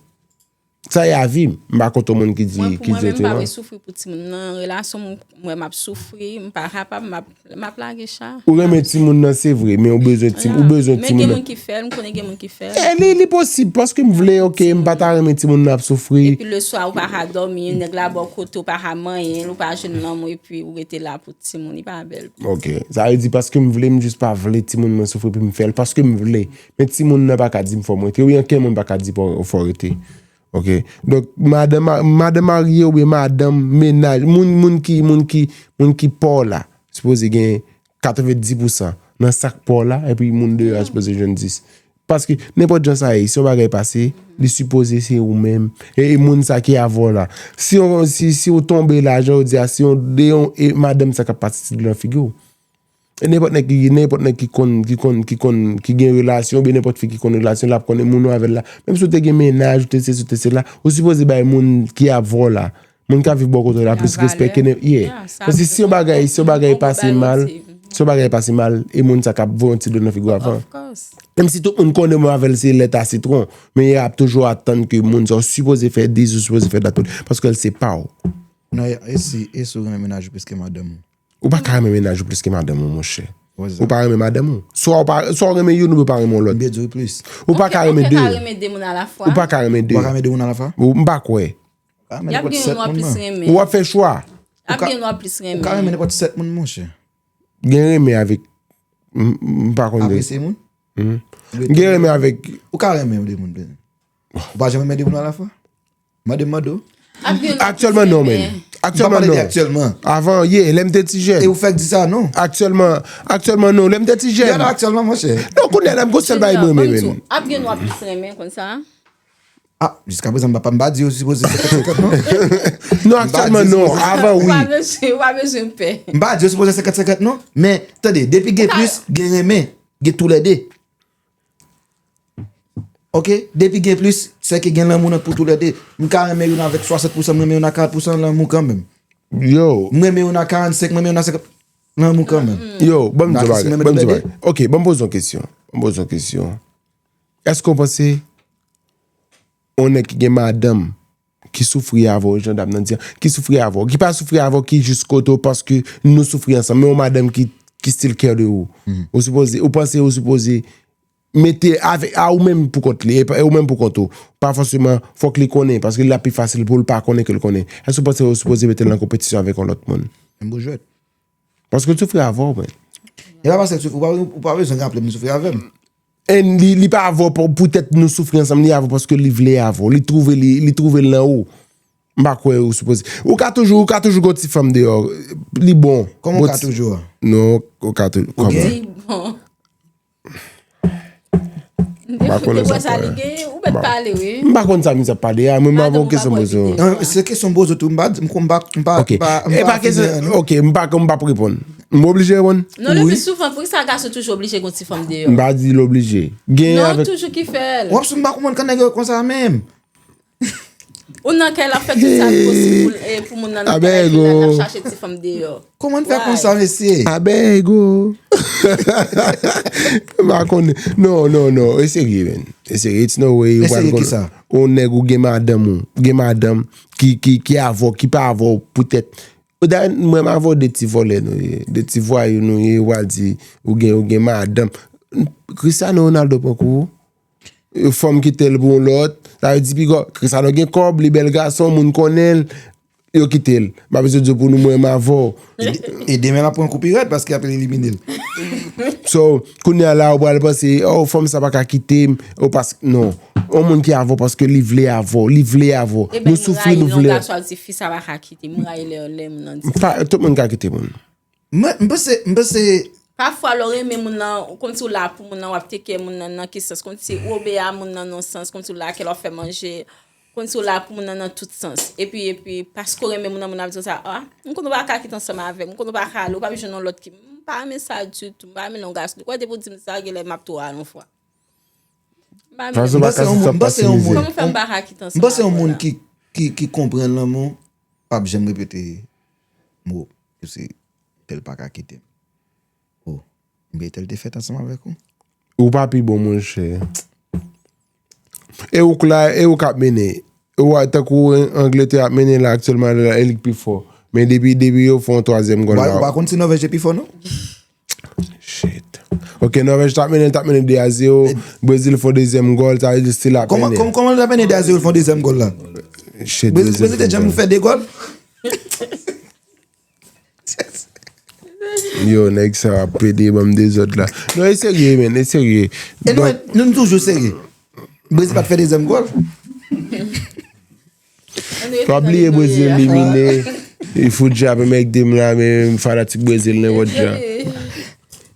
Sa e avi m. M pa kont yon moun ki di, ki di otreman. Mwen, pou mwen menm, m pa vle soufri pou timoun nan. Relasyon m, mwen, m ap soufri, m pa kapab, m ap, m ap lage cha. Ou renmen timoun nan, se vre, men ou bezwen timoun, ou bezwen timoun nan. Men gen moun ki fè l, m konnen gen moun ki fè l. E li, li posib, paske m vle, ok, m pa ta renmen timoun nan ap soufri. Epi leswa, ou pa ka dòmi, nèg la ba w kote, ou pa ka manyen l, ou pa jwenn lanmou, epi ou rete la pou timoun, li pa bèl. Ok, sa vle di paske m vle, m jis pa vle timoun mwen soufri, epi m fè l, paske m vle. Men timoun nan pa ka di m fò m rete. Wi, ankenn moun pa ka di fò w rete. Ok. Donk, madanm, madanm marye oubyen madanm mennaj, moun, moun ki, moun ki, moun ki pa w la, sipoze gen katrevendis pousan nan sa k pa w la, epi moun deyò a sipoze jwenn dis. Paske, nenpòt jan sa ye, si yon bagay pase, li sipoze se ou menm. E, e moun sa ki avè w la. Si yon, si, si w tonbe la, jan yo di a, si yon, de yon, e madanm sa k ap pase ti dlo nan figi w. E nenpòt nèg ki, nenpòt nèg ki konn, ki konn, ki konn, ki gen relasyon, oubyen nenpòt fi ki konn relasyon, l ap konnen moun ou avè l la. Menm si w te gen mennaj, ou te sesi, ou te sela, ou sipoze bay moun ki avè w la, moun k ap viv bò kote w la, plis respè ke nen-, yeah. Paske si yon bagay, si yon bagay pase mal, si yon bagay pase mal, e moun sa k ap voye yon ti dlo nan figi w avan. Menm si tout moun konnen mwen avè l se lèt a sitwon, men y ap toujou atann ke moun sa w sipoze fè dis, ou sipoze fè dat pou li, paske l se pa w. Non, e si, e si w renmen mennaj ou plis ke madanm ou? Ou pa ka renmen mennaj ou plis ke madanm ou, monchè. Ou pa renmen madanm ou. Swa ou pa, swa ou renmen youn oubyen ou pa renmen yon lòt. M te di w plis. Ou pa ka renmen de. Ou pa ka renmen de moun alafwa. Ou pa ka renmen de. Ou pa ka renmen de moun alafwa? Ou, m pa kwè. Y ap gen youn w ap plis renmen. Ou ap fè chwa. Y ap gen youn w ap plis renmen. Ou ka renmen nenpòt sèt moun, monchè. Gen renmen avèk, m, m pa konn de. Apresye moun? M gen renmen avèk. Ou ka renmen de moun, de. Ou pa janm renmen de moun alafwa? Mande, mande w. Aktyèlman non, men. Aktyèlman non. Avan, ye, lè m te ti jèn. E ou fèk di sa, non? Aktyèlman, aktyèlman non, lè m te ti jèn. Gade aktyèlman, monchè. Non, kounye a la, m gon sèl bagay mwen renmen, men. Ap gen w ap plis renmen konn sa? Ah, jiskaprezan, m pa, m pa di yo sipoze senkant senkant, non. Non, aktyèlman non, avan wi. Ou pa bezwen, ou pa bezwen pè. M pa di yo sipoze senkant senkant, non. Men, tande, depi gen plis, gen renmen, gen toulède. Ok, depi gen plis, sèke gen lanmou nan pou toulède. M ka renmen youn avèk swasant pousan, m renmen youn a karant pousan, lanmou kanmenm. Yo. M renmen youn a karannsenk, m renmen youn a senkant, lanmou kanmenm. Yo, ban m di w bagay, ban m di w bagay. Ok, ban m poze w kesyon. Ban m poze w kesyon. Èske w panse yon nèg ki gen madanm ki soufri avè w, jan dam nan di an, ki soufri avè w, ki pa soufri avè w, ki jis kote w paske nou soufri ansanm, men yon madanm ki, ki still care de ou. Ou sipoze, ou panse ou sipoze mete avè, a ou menm pou kont li, e pa, e ou menm pou kont ou. Pa fòseman, fòk li konnen, paske l ap pi fasil pou l pa konnen ke l konnen. Èske w panse ou sipoze mete l nan konpetisyon avèk yon lòt moun? Menm pou jwèt. Paske l soufri avè w, men. E pa paske l soufri, ou pa, ou pa bezwen raple m li soufri avè m. And li, li pa avè w pou, poutèt nou soufri ansanm, li avè w paske li vle avè w. Li twouve, li, li twouve l nan ou. M pa kwè ou sipoze. Ou ka toujou, ou ka toujou gon ti fanm deyò. Li bon. Kòman ou ka toujou a? Non, ou ka toujou. Kòman? Li bon. M pa konn sa. Ou mèt pale, wi. M pa konn sa misye ap pale a, mwen m ap yon kesyon poze w. Se kesyon poze tou, m pa, m pa, m pa, m pa, m pa fini an, non. Ok, m pa, m p ap reponn. M oblije reponn? Non, le Wi. Pli souvan, poukisa gason toujou oblije gen ti fanm deyò? M pa di l oblije. Gen Non, avèk. Toujou ki fè l. W ap sou m pa konprann kanèg yo konsa menm. Ou nan kay la fè tout sa ki posib pou, eh, pou moun nan nan kay la, Abego. L ap chache ti fanm deyò. Kòman n fè konsa, mesye? Abego. M pa konnen. Non, non, non. E serye, men. E serye. It's no way. E Ou pral serye kon- kisa? Ou nèg ou gen madanm ou. Ou gen madanm ki, ki, ki avè w, ki pa avè w poutèt. Dayè, mwen m avè w de ti vòlè nou ye. De ti vwayou nou ye. Ou pral di, ou gen, ou gen madanm. Cristiano Ronaldo pran kou. Fanm kite l pou yon lòt. Sa vle di piga Cristiano gen kòb, li bèl gason, moun konnen l. Yo kite l. M ap bezwen di w pou nou mwen m avè w. E demen l ap pran kou pi rèd paske ap elimine l. So, kounye a la, ou pral panse, oh, fanm sa pa ka kite m. Ou pas, non. Yon moun ki avè w paske li vle avè w. Li vle avè w. Eben, Nou soufri, nou vle. Gason ap di fi sa pa ka kite. M rayi lè, lè moun nan di. Pa, tout moun ka kite moun. Mwen, m panse, m panse, Pafwa, lè w renmen moun nan, kòmsi w la pou moun nan, w ap teke moun nan nan ki sans? Kòmsi w obeyi a moun nan nan sans, kòmsi w la kè l w ap fè manje, kòmsi w la pou moun nan nan tout sans. Epi, epi, paske w renmen moun nan, moun nan ap di w sa, ah, m konn ou pa ka kite ansanm avè m, m konn ou pa ka ale, ou p ap jwenn yon lòt ki, m pa renmen sa ditou, m pa renmen lè yon gason, ou kwè depi w di m sa, genlè m ap tou al yon fwa. M pa renmen Fason m pa panse ka yon sou moun, m panse yon moun, Kòman fè m pa ka kite m ansanm panse yon avè w moun la? Ki, ki, ki konprann lanmou p ap janm repete mo ke se tèl pa ka kite m. Oh, men tèl te fèt ansanm avèk ou. Ou pa pi bon, monchè. E ou k la, e ou k ap mennen. Ou a, tankou Angletè ap mennen la aktyèlman la, e li k pi fò. Men depi, depi yo fè yon twazyèm gòl Ou pa, la. Ou pa konn si Nòvèj te pi fò, non? Shit. Ok, Nòvèj t ap mennen, t ap mennen de a zewo. Brezil fè yon dezyèm gòl, sa vle di still ap Kòman, mennen. Kòman, kòman l ap mennen de a zewo, l fè yon dezyèm gòl la? Shit, Brezil, Brezil te janm fè de gòl? Yo, nèg sa ap pede ban m dezòd la. Non, e serye, men, e serye. E nou, nou, nou toujou serye. Brezil pa t fè dezyèm gòl. Pa bliye Brezil elimine. E fout jan ap mègde m la, men fanatik Brezil nenpòt jan.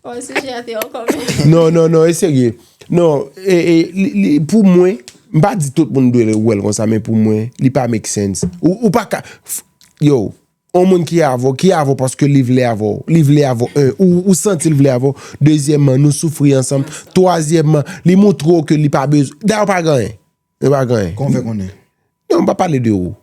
Bon, sijè a te ankò, men. Non, non, non, e serye. Non, e, e, li, li, pou mwen, m pa di tout moun dwe wè l konsa, men pou mwen, li pa make sense. Ou, ou pa ka, f- yo, yon moun ki avè w, ki avè w paske li vle avè w. Li vle avè w, en, ou, ou santi l vle avè w. Dezyèmman, nou soufri ansanm. Twazyèmman, li montre w ke li pa bezwen. Dayè, ou pa gen anyen. Ou pa gen anyen. Kòman fè konnen? Non, m pa pale de ou.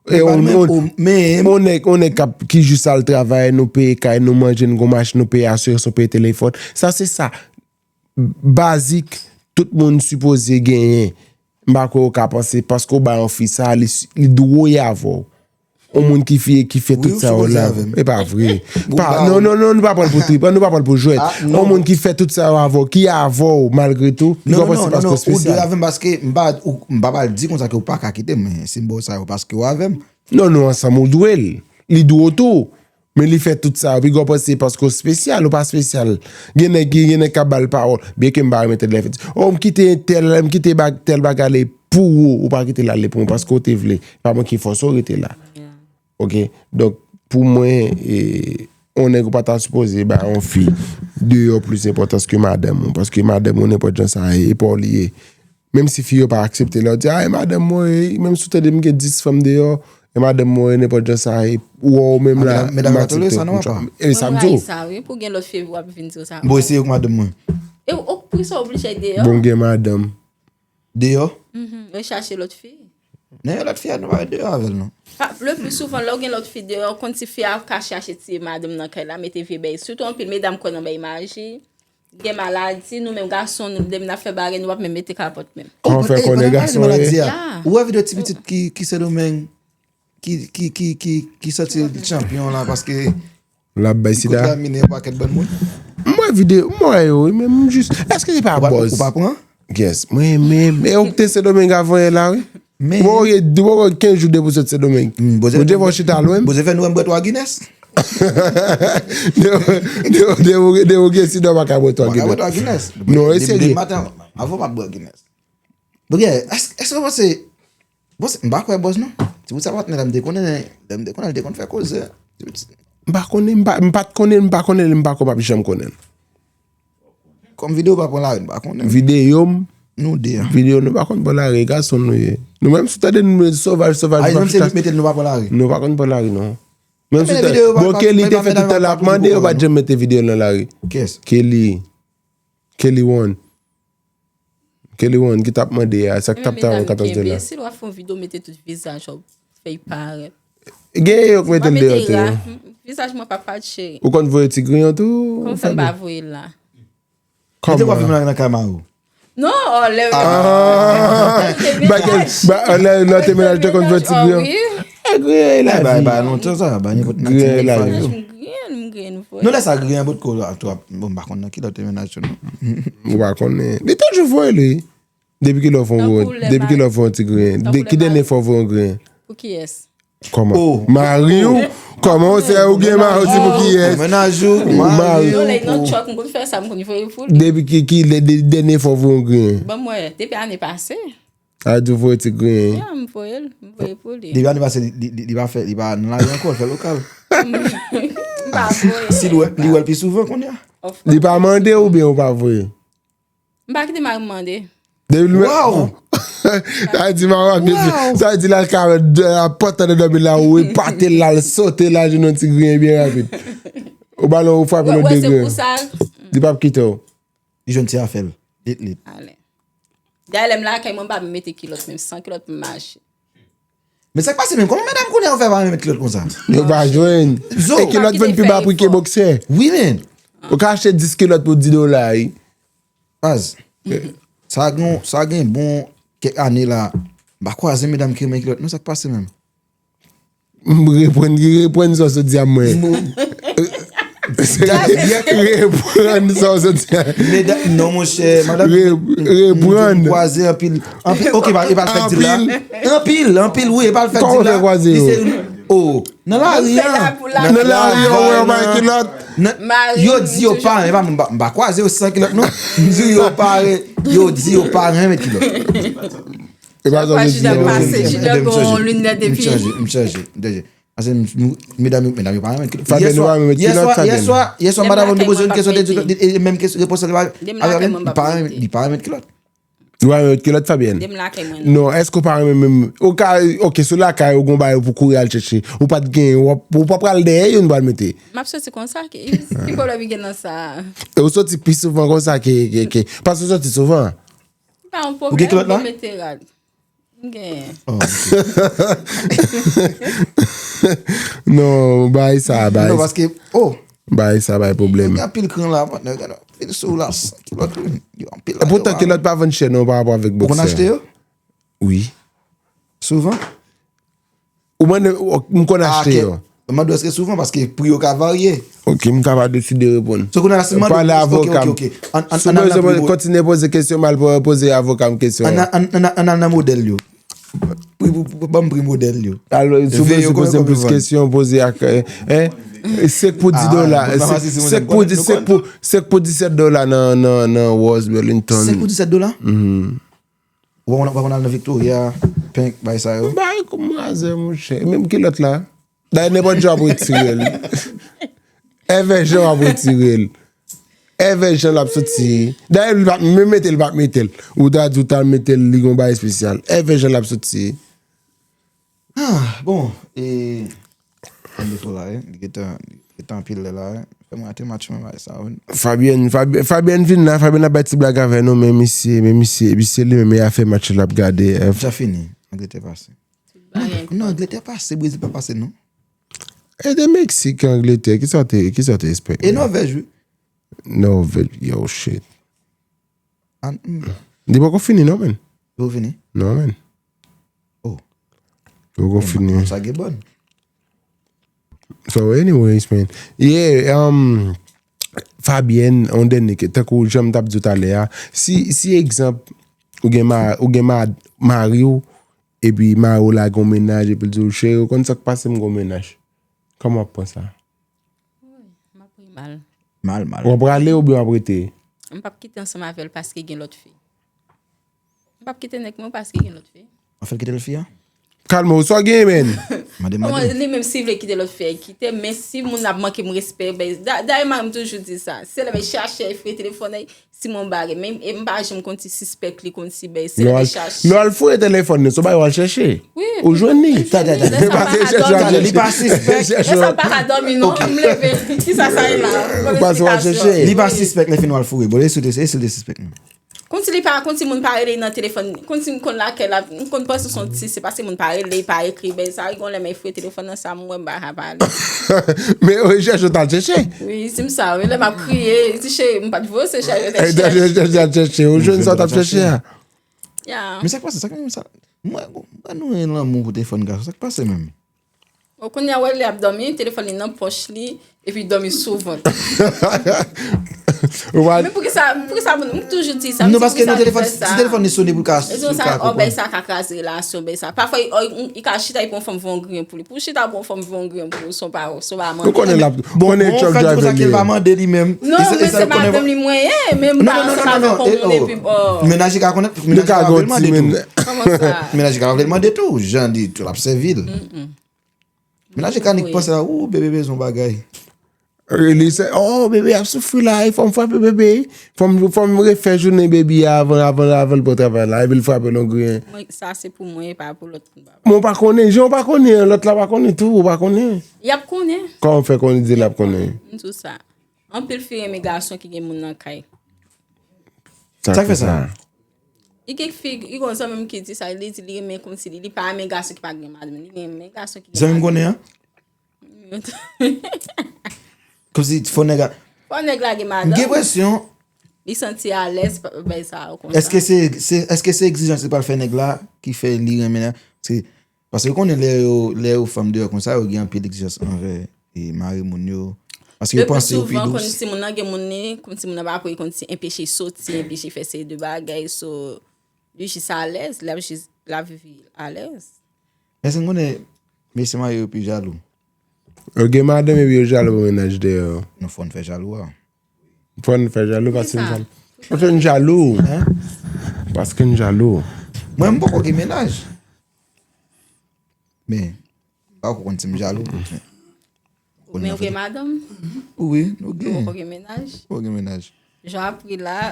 E Ou pa on, menm, on, ou, men, on nèg, on nèg k ap, ki jis al travay, nou peye kay, nou manje, nou gon machin, nou peye asirans, nou peye telefòn. Sa se sa. Bazik, tout moun sipoze genyen. M pa kwè ou ka panse, paske ou bay yon fi sa, li, li dwe avè w. On moun ki fi, ki fè Wi, tout ou sa yo sipoze la. avè m. E pa vre. Ou Pa, pa- non, non, non, nou pa pran l pou trip, nou pa pran l pou jwèt. Ah, non. On moun ki fè tout sa yo avè w, ki avè w malgre tou, li Non, konpranse non, paske non, w non, ou dwe espesyal. avè m paske m pa, ou, m pa pral di konsa ke ou pa ka kite m, men si m ba w sa yo paske ou avè m. Non, nou ansanm ou dwe l. Li dwe w tou. Men li fè tout sa, pi gwo panse paske w espesyal, ou pa espesyal. Gen nèg ki, gen nèg k ap ba l pawòl. Byen ke m pa renmen tande lè fè di, oh, m kite tèl, m kite bag, tèl bagay ale pou ou, ou pa kite l ale pou mwen paske w te vle. Pa mwen ki fòse w rete la. Ok? Donk, pou mwen, e, yon nèg ou pa ta sipoze ba yon fi deyò plis enpòtans ke madanm ou, paske madanm ou nenpòt jan sa ye, e pa w li ye. Menm si fi yo pa aksepte lè w di, ah, e madanm mwen, e, menm si w tande m gen dis fanm deyò, e madanm mwen, e nenpòt jan sa ye, ou wè w menm la, Medam, medam yo tolere sa, non, papa? E sa m di w. Sa, wi, pou gen lòt fi w ap vin di w sa. Bon, eseye k madanm mwen. E ou, pou sa oblije deyò? Bon, gen madanm. Deyò? Mhm, e chache lòt fi. Nan yon lòt fi a, nou pa ret deyò avè l, non. Pa, le pli souvan, lè w gen lòt fi deyò, konn si fi a ka chache tiye madanm nan kay la, mete vye bèy. Sitou anpil medam kwè nan bèy maji. Gen maladi, nou menm gason, nou, depi n ap fè bagay, nou p ap menm mete kapòt menm. Kòman fè konnen gason ye? Ya. Ou wè videyo ti pitit ki, ki Sendomeng, ki, ki, ki, ki, ki santi l chanpyon la, paske L ap bay li sida. Kontamine yon pakèt bann moun. M wè videyo, m wè yo, wi, men m jis, èske li pa Ou pa, buzz? Ou pa pran? Yes, mwen menm. E ou te Sendomeng avan yè la, wi. Men- Ou poko gen, ou poko gen kenz jou depi w sot Sendomeng. Hmm, Bondye Bondye fè w chita lwen. Bondye fè nou wè m bwè twa Guinness. Depi, depi, depi w gen sida, w pa ka bwè twa Mwen ka bwè twa Guinness. Guinness. Non, e Depi serye. Depi maten, avan m ap bwè Guinness. Bon, gen, èske, èske w panse, bon, se- m pa kwè buzz, non. Ti bout sa pa t nan lè m te konnen, lè m te konnen, l te konn fè koze. M pa konnen, m pa, m pa t konnen, m pa konnen, m pa kwè m ap janm konnen. Kòm videyo pa pran lari, m pa konnen. Videyo m, Nou de a. videyo nou pa konn pran lari, gason nou ye. Nou menm, si w tande nou sovaj, sovaj, Ay, nou menm pa se chita, nou mete l, nou pa pran lari. Nou pa konn pran lari, non. Menm si te, bon, Kelly te fè tout tan l ap mande, yo pa t janm mete videyo nan lari. Kiyès? Kelly. Kelly One. Kelly One ki t ap mande a, sa k t ap taran katòz dola. Si w ap fè yon videyo, mete tout vizaj ou, fè l parèt. Gen yo k mete l deyò tou. Vizaj mwen pa parèt, cheri. Ou konn voye ti griyon tou? Kòman fè m pa voye l la? Kòman? Li te wè fim nan nan kay mari w. Non, oh, lè. Ah. Bagay, ba, lè, lè te mennaj te konn fè ti griyon. E griyon la. Ba, ba, lontan sa, ba, nenpòt nan ti griyon la. M griyen, m griyen, m voye. Non, lè sa griyen bòt ko a, tou, bon, m pa konn nan ki lòt te mennaj yo, non. Ou pa konnen. Li toujou voye li. Depi ki lè w fè yon, depi ki lè w fè yon ti griyen? Ki dènye fwa w voye yon griyen? Pou kiyès? Kòman? Mari w? Kòman w se ou gen mari w, se pou kiyès? Mennaj ou, mari w. Non, lè nan tchòk, m konn fè sa, m konn voye pou li. Depi ki, ki lè, de-, dènye fwa w voye yon griyen? Ban m wè, depi ane pase. A di w voye ti griyen. Ya, m voye l, m voye pou li. Depi ane pase, li, li, li, li pa fè, li pa nan lari ankò, l fè lokal. M pa voye. Si l wè, li wè l pi souvan kounye a. Li pa mande oubyen ou pa voye? M pa kite mari m mande. Depi l... Wow! Sa vle di mari w ap gen fi. Sa vle di l al ka pòt anndan dòmi la, ou epate l, l al sote l, al jwenn yon ti griyen byen rapid. Ou ba l, ou frape l yon de griyen. Li p ap kite w. Li jwenn ti afè l. Lit, lit. Ale. Dayè lè m lakay mwen, m pa mete kilòt, menm san kilòt m mache. Men sa k pase menm? Kòman medam kounye a yo fè pa renmen met kilòt konsa? Yo pa jwenn. Zo. E kilòt vin pi ba pri ke boksè. Wi, men. Ou ka achte dis kilòt pou dis dola, wi. Baz. Sa gen, sa gen bon kèk ane la. M pa kwaze medam ki renmen kilòt. Non, sa k pase menm? M reprann, reprann sa w sot di a mwen. Reprann sa w sot di a. Medam, non, monchè, madanm, m kwaze anpil. Anpil, ok, e pa l fèk di l la. Anpil, anpil, wi, e pa l fèk di l la. Kòman w fè kwaze yo? Oh, nan lari a. Nan lari a, ou wè yo pa gen kilòt. Yo di yo pa, e pa, m pa, m pa kwaze yo san kilòt, non. M di yo pa, yo di yo pa renmen kilòt. E pa sa w di yo. Chak fwa Jida pase, Jida gen yon linèt epi. M chanje, m chanje, m chanje. Paske m, m, medam yo, medam yo pa renmen kilòt. Fabienne, ou pa renmen kilòt, Fabienne? Yèswa, yèswa, madanm mwen te poze yon kesyon, te di, e, e, menm kes-, repons la, li pa, li pa renmen, li pa renmen kilòt. Ou pa renmen kilòt, Fabienne? Non, èske ou pa renmen menm? Ou ka, ok, sou lakay, ou gon bagay pou kouri al chèche. Ou pa t gen, ou ap, ou pa pral dèyè youn pral mete. M ap soti konsa, ki, ki pwoblèm ki gen nan sa? E ou soti pi souvan konsa ke, ke, ke, paske ou soti souvan. Pa yon pwoblèm, mete rad. M genyen. Oh, ok. Non, bay sa, bay. Non, paske, oh. Bay sa, bay pwoblèm. Gen anpil kran la, mwen, gade, anpil sou la, san kilòt, yo anpil la. Poutan kilòt pa vann chè, non, pa rapò avèk boksè. Ou konn achte yo? Wi. Souvan? Ou mande, ou, m konn achte yo. M mande w èske souvan, paske pri yo ka varye. Ok, m ka pa deside reponn. So, kounye a la, si m mande w, ok, ok, ok. An, an, an al nan pri modèl. Si w bezwen kontinye poze kesyon, m al po-, poze avoka m kesyon an. An, an, an, an al nan modèl yo. Pri, pri, pri, ban m pri modèl yo. Alò, si w bezwen poze m plis kesyon, poze ak, eh, eh, sèk pou dis dola, sèk pou dis, sèk pou, sèk pou disèt dola nan, nan, nan Rose Burlington. Sèk pou disèt dola? Mhm. Ou pa konn, ou pa konn al nan Victoria, Pink, bay sa yo? Bay kou m razè, monchè. Menm kilòt la. Dayè, nenpòt jan w ap retire l. Èvè jan w ap retire l. Èvè jan l ap soti. Dayè, li p ap menm mete l, li p ap mete l. Ou ta di w ta mete l, li gon bagay espesyal. Èvè jan l ap soti. Ah, bon, e, Ann defo la, wi. Li gentan, li gentan anpil lè la, wi. Fè m rate match mwen, bay sa, wi. Fabienne, Fabi-, Fabienne vin la, Fabienne ap bay ti blag avè nou, men misye, men misye, misye li menm, e afè match l ap gade. Sa fini, Angletè pase. Non, Angletè pase, Brezil pa pase, non. E de Meksik, Angletè, kisa w te, kisa w te espere? E Nòvèj, wi. Nòvèj, yo, shit. An, hmm. Li poko fini, non, men. Li poko fini? Non, men. Oh. Yo gon fini. Sa gen bòn. So, anyways, man. Yeah, um, Fabienne, on dènye ke, tankou jan m t ap di w talè a, si, si egzanp, ou gen ma-, ou gen ma-, mari w, epi mari w lage yon mennaj, epi l di w, cheri, ou konn sa k pase m gon mennaj. Kòman w ap pran sa? Wi, m ap ri mal. Mal, mal. W ap rale oubyen w ap rete? M p ap kite ansanm avè l paske gen lòt fi. M p ap kite nèg mwen paske gen lòt fi. An fè l kite lòt fi a? Kalme w, sa w genyen, menn? Mande, mande. Li menm, si vle kite lòt fi a, kite, men si moun ap manke m respè, ben, dayè, mari m toujou di sa. Se lè m chache fouye telefòn nan, si mwen bagay, men e m pa janm konn si sispèk li konn si bèy, se lè m chache. Lè w al fouye telefòn nan, se yon bagay w al chèche. Wi. Ou jwenn li. Tande, tande. Lè sa m pa ka dòmi. Li pa sispèk. Lè sa m pa ka dòmi, non. M leve. Kisa sa ye la? Ou pa se w al chèche. Li pa sispèk, lè fini w al fouye. Bon, e si w te, e si w te sispèk, non? Kòmsi li pa, kòmsi moun pa rele nan telefòn, kòmsi m konn lakèl la, m konn panse se yon ti, se paske moun pa rele, pa ekri, ben sa, gon lè m fouye telefòn nan sa, m wè m pa ka pale. Men ou chèche, ou t al chèche. Wi, di m sa, wi, lè m ap kriye, li di cheri, m pa t voye se chèche, te chèche. Chèche, chèche, ou jwenn sa w t ap chèche a. Ya. Men sa k pase, sa k menm sa? Mwen, mwen nou gen lanmou pou telefòn gason, sa k pase menm? Bon, kounye a, wè, lè ap dòmi, telefòn li nan pòch li, epi dòmi sou vant. Men poukisa, poukisa moun, m toujou di sa, m di poukisa li fè sa. Non, paske nan telefòn, si telefòn li sonnen pou l ka, pou l ka konprann. Sa, oh, bèy sa ka kraze relasyon, bèy sa. Pafwa, li ka chita, li pran fòm, fè yon griyen pou li. Pou chita, pran fòm, fè yon griyen pou li, se pa, se pa manke. Ou konnen l ap, ou konnen Chuck Driver li ye. Bon, fè l di konsa ke l pa mande li menm. Non, men se madanm li mwen ye, men m pa ansanm avèk yon moun epi, oh. Menaj li ka konnen, menaj li ka vle l mande tou. Kòman sa? Menaj li ka vle l mande tou, jan li tou, l ap sèvi l. Menaj li ka nik panse la, ou, bebe bezwen bagay. Li se, oh, bebe ap soufri la, fò m frape bebe. Fò m, fò m refè jounen bebe a avan, avan, avan l pran travay la, epi l frape l yon griyen. Mwen, sa se pou mwen, e pa pou lòt moun, papa. Men w pa konnen, jan w pa konnen an, lòt la pa konnen tou, ou pa konnen. Y ap konnen. Kòman w fè konnen di l ap konnen? M di w sa. Anpil fi renmen gason ki gen moun nan kay. Sa k fè sa? Li gen fi, li gon zanmi m ki di sa, li di li renmen kòmsi li, li pa renmen gason ki pa gen madanm, li renmen gason ki gen madanm. Zanmi m konnen an? Kòmsi fò nèg la. Fò nèg la gen madanm. M gen enpresyon. Li santi alèz, bay sa yo konsa. Èske se, se, èske se egzijans li pral fè nèg la ki fè li renmen la? Se, paske ou konnen lè yo, lè yo fanm deyò konsa, yo gen anpil egzijans anvè e mari moun yo. Paske yo panse yo pi dous. Kòmsi moun nan gen moun li, kòmsi moun nan pa pou li, kòmsi enpeche soti, enpeche fè seri de bagay, so, li jis alèz, l ap jis, l ap viv alèz. Èske n konnen mesye marye yo pi jalou? Yo gen madanm epi yo jalou pou mennaj deyò. Non, fò n fè jalou a. Fò n fè jalou paske n jalou. Paske n jalou. Paske n jalou. Mwen, m poko gen mennaj. Men, m poko konn si m jalou. Men ou gen madanm? Wi, nou gen. Ou poko gen mennaj? Poko gen mennaj. Jan apri la.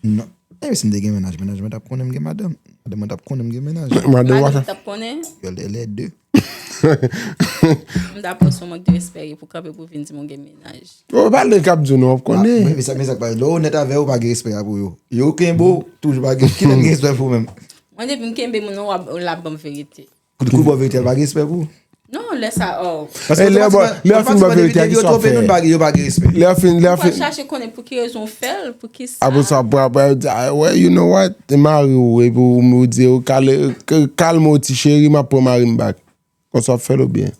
Non. Epi si m te gen mennaj, mennaj mwen t ap konnen m gen madanm. Madanm mwen t ap konnen m gen mennaj. Madanm ou t ap konnen? Yo lè, lè de. M ta panse yon mank de respè pou kanpe pou vin di m ou gen mennaj. Ou pa nèg k ap di w non, w ap konnen. Men sa, men sa k pa, lè w onèt avè yo, ou pa gen respè a pou yo. Yo kenbe w, toujou pa gen, kilè gen respè pou ou menm? Mwen depi m kenbe moun nan, w ap, l ap ban m verite. Kou, kou ba w verite, l pa gen respè pou ou? Non, lè sa, oh. Paske otomatikman, otomatikman depi, depi yo twonpe nou, yo pa gen respè. Lè w fin, lè w fin. Ou pral chache konnen pou ki rezon w fè l, pou ki sa. Apre sa, apre, apre, ah, well, you know what? E mari w, epi w, w di, oh, kale, k-, kalme w, ti cheri, m ap pran mari m back. Konsa w ap fè l oubyen?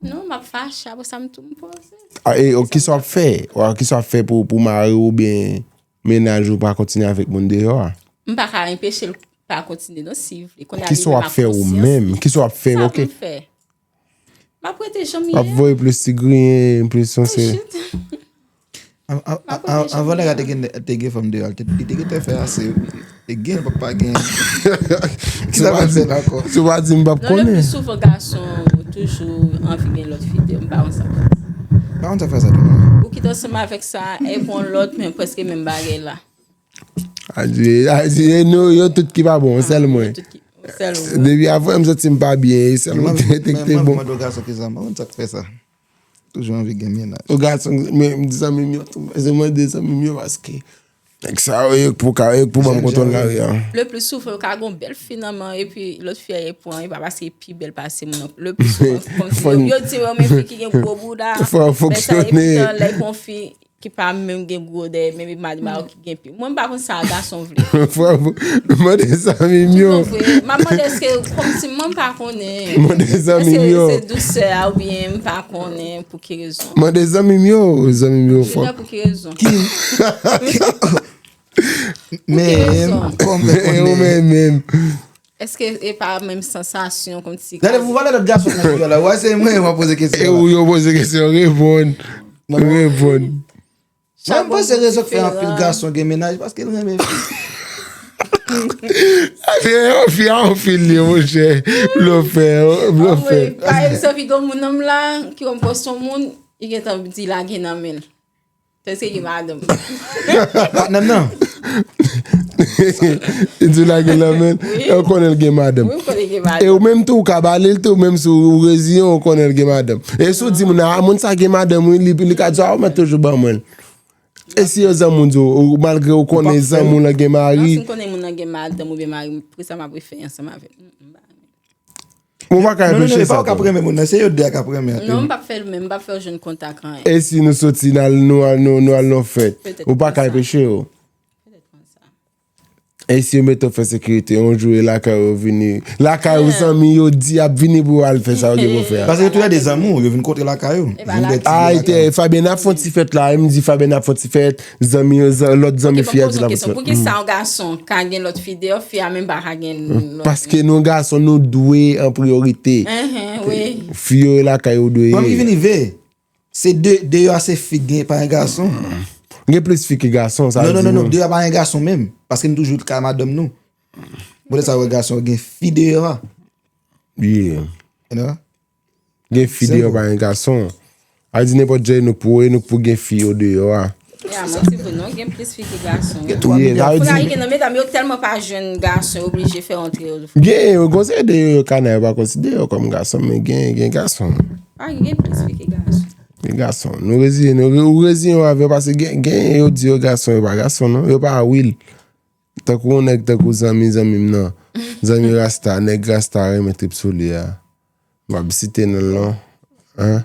Non, m ap fache, apre sa m tou m poze. Ah, e, oh, kisa w ap fè? Ou, kisa w ap fè pou, pou mari w oubyen mennaj ou pa kontinye avèk moun deyò a? M pa ka enpeche l pa kontinye non, si li vle. Kounye a li menm ap konsyans li. Kisa w ap fè ou menm? Kisa w ap fè? Sa pou m fè? M ap rete jan m ye a. W ap voye plis ti griyen, plis yon se. Oh, shit. An-, an-, an-, anvan nèg la te gen, te gen fanm deyò, li te, li te gentan fè ase. E gen, l p ap pa gen. Kisa w ap fè la ankò? Si w pa di m p ap konnen. Non, le pli souvan gason toujou anvi gen lòt fi deyò, m pa konn sa. M pa konn sa k fè sa tou non. Ou kite ansanm avèk sa, e pran lòt, men prèske menm bagay la. Adye, adye, nou, yo tout ki pa bon, sèl mwen. Yo tout ki, sèl ou. Depi avè m santi m pa byen, e sèl mwen ki te bon. Mwen, mwen, mwen, mwen, gason ki sa, mwen, sa k fè sa. Toujou anvi gen mennaj. O gason, men, m di zanmi m yo tou, se mwen de zanmi m yo, paske nèg sa yo, yo k pou ka, yo k pou ban m kontwòl lari a. Le pli souvan, yo ka gen yon bèl fi nan men, epi lòt fi a, yo pran, e pa paske li pi bèl pase moun nan. Le pli souvan, kòmsi yo, yo di, yo, men fi ki gen gwo bouda, fò fonksyone. Lè y pran fi, ki pa menm gen gwo dèyè, menm e madanm ki gen pi. Mwen, m pa konn sa gason vle. Mande zanmi m yo. Tout bon vre. M ap mande èske, kòmsi mwen, m pa konnen. Mande zanmi m yo. Èske se dousè a oubyen m pa konnen pou ki rezon. Mande zanmi m yo, zanmi m yo fò. Pou ki rezon? Ki? Men, kòm men konnen. Èske e pa menm sansasyon kòmsi? Gade, pou pale lòt gason nan figi w la, w wè se mwen yo poze kesyon. E ou yo poze kesyon, reponn. Reponn. Mwen, m panse rezon k fè anpil gason gen mennaj, paske l renmen fi. Ase yon fi a yon fi li, monchè. Blofè, blofè. Pa egzanp, gen yon moun nan m la, ki wè m pòs yon moun, li gentan di lage nan men l. Tèske gen madanm. Patnè m nan. Li di lage nan men l, e w konnen l gen madanm. Wi, m konnen gen E madanm. ou menm tou, ou ka ba li l tou, menm si ou reziyen, ou konnen l gen madanm. E si w di moun, a, moun sa gen madanm, wi, li, li ka di, a, ou mèt toujou ban mwen l. E si yo zanmi w di w, ou, malgre ou konnen zanmi w lan gen Non, mari, si m konnen moun nan gen madanm oubyen mari, m, pou sa m ap refè ansanm avè l. Mm, mm, ba. ou pa ka Non, non, non, enpeche e pa sa ou k ap tou. renmen moun nan, se yo de a k ap renmen an tou. Non, m p ap fè l menm, m p ap fè l jwenn kontak anyen. E si nou soti, n al, nou al, nou, nou al nan fèt, Petèt ou pa ka konsa. Enpeche yo. Petèt konsa. E si yo mete w fè sekirite, yon jou e lakay ou vini. Lakay ou zanmi yo di ap vini pou yo al fè sa yo gen pou fè a. Paske yo tou lè de zanmi w, yo vin kontre lakay ou. E ba Vin la- bèt ti Ay, lakay te, ou. Fabienne ap fè yon ti fèt la, e m di Fabienne ap fè yon ti fèt, zanmi yo, zan- lòt zanmi Ok, fi a bon, di poze la yon kesyon. Pou ki sa yon gason ka gen lòt fi deyò, fi a menm pa ka gen lòt? Paske nou gason, nou dwe an priyorite. Enhen, wi. Fi yo e lakay ou dwe Pran ki ye. vin rive. Se de, deyò a se fi k gen pa gen gason. Gen plis fi ki gason, sa Non, vle non, di non, non, nou. Deyò a pa gen gason menm. Paske nou toujou ka madanm nou. Poutèt sa wè gason gen fi deyò a. Yeah. You know? Gen fi Simple. Deyò pa gen gason. A di nenpòt jan nou pou, nou pou gen fi yo deyò a. Ya, manti pou nou, gen plis fi ki gason. Gen twa Yeah, milya. sa vle Fòk di- ay gen nan medam yo tèlman pa jwenn gason, yo oblije fè antre yo. Gen yo konsidere yo kanay, yo pa konsidere yo kòm gason, men gen, gen gason. Pa gen plis fi ki gason. Gen gason. Nou reziyen, nou re- ou reziyen yo avè yo, paske gen, gen yo di yo gason, yo pa gason non, yo pa wil. Tankou yon nèg, tankou zanmi, zanmi m nan. Zanmi Rasta, nèg Rasta renmen trip sou li a. M ap site non l non. Hein?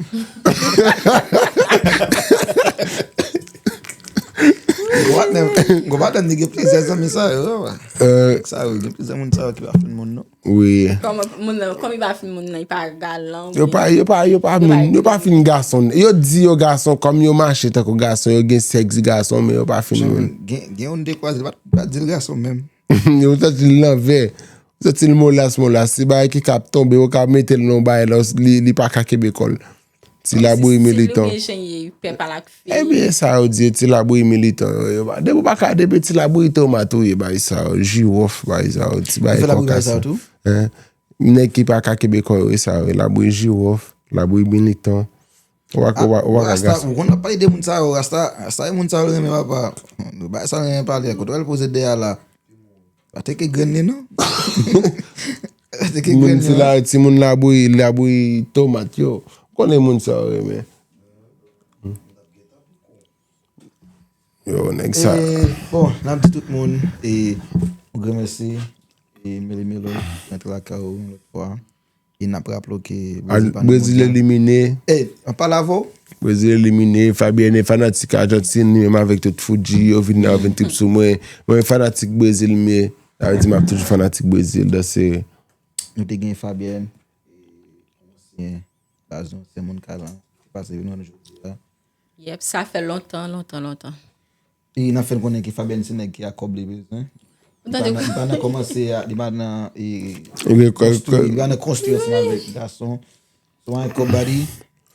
Gwo patnè, gwo patnè m te gen plizyè zanmi sa yo. Euh, Sa yo, gen plizyè moun sa yo ki pa fin moun non. wi. Kòman moun nan, kòm li pa fin moun nan, li pa galan. Yo pa, yo pa, yo pa moun, yo pa fin gason. Yo di yo gason, kòm yo mache tankou gason, yo gen sèks gason, men yo pa fin moun. Gen, gen yon de kwaze, li pa, pa di l gason menm. Yo santi l lanvè. Yo santi l molas, molas. Se bagay ki ka ap tonbe, yo ka mete l nan yon bagay la, li, li pa ka kenbe kò l. Ti labouyi militan. Gen jen ye, pè pa lak fi. Ebyen, sa yo di, ti labouyi militan. Yo, yo, depi w pa ka, depi ti labouyi tomat ou ye, bay sa yo, jiwòf, bay sa yo, ti bay Yo fè labouyi bay sa kòkas. Yo tou? Hein? Nèg ki pa ka kenbe kò yo, e sa yo, labouyi jiwòf, labouyi militan. Ou pa, ou pa, ou pa ka Rasta, gason. Ou konn ap pale de moun sa yo, Rasta, Rasta e moun sa yo renmen papa. Bay sa renmen pale, kote w al poze dèyè la. Pa teke grenn li non. Pa teke Moun grenn ti li la, non. Timoun labouyi, labouyi tomat yo. Ou konnen moun sa yo renmen. Yo, nèg sa. E, bon, n ap di tout moun, e, yon gran mèsi, e, Melo Melo, rantre lakay ou yon lòt fwa. E n ap raple w ke Brezil pa nan Brezil mondyal. Elimine. E, an pale avè w? Brezil elimine. Fabienne fanatik Ajantin, li menm avèk tout Fuji, yo vin, yo vin trip sou mwen. Mwen fanatik Brezil, men, sa vle di m ap toujou fanatik Brezil, dan sere. Nou te gen Fabienne, e, ansyen, baz nou, ansyen moun Kalan, ki pase vin wè nou jodi a. Yep, sa fè lontan, lontan, lontan. E n ap fè l konnen ke Fabienne se nèg ki a kòb li bezwen. Ou tande? Li pa nan, li pa nan kòmanse a, li pa nan, e, Li kò- konstwi, li pa nan konstwi ansanm avèk gason. Swa en kòb badi,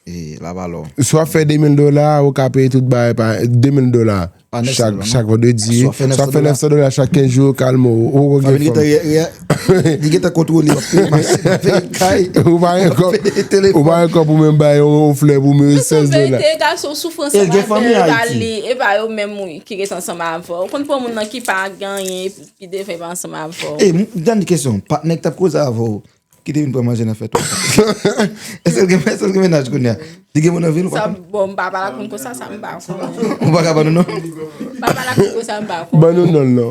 e, la valò. Si w ap fè de mil dola, ou ka peye tout bagay pa de mil dola. Pa nèf san Chak, dola, non? chak vandredi. Si w ap fè Si w ap fè nèf san dola chak kenz jou, kalme w. Ou gen Fabienne fòm. Li gentan kontwole, w ap peye machin, ap peye kay. Ou pa gen kò. Peye telefòn. Ou pa gen kò pou menm bay yon flè pou mwen sèz dola. Verite, gason soufrans E l gen fanmi avè Ayiti. Li, e pa yo menm wi ki ret ansanm avè w. Ou konn pran moun nan ki pa gen anyen, epi devan pa ansanm avè w. E, m, m tande kesyon, patnè k t ap koze avè w, ki te vin pran manje nan fèt ou. Èske l gen, èske l gen mennaj kounye a? Li gen moun nan vil ou pa Sa, konn? Bon, m pa pale ak moun konsa, sa m pa konnen. Ou pa ka ban nou non? M pa pale ak moun konsa, m pa konnen. Ban nou non, non.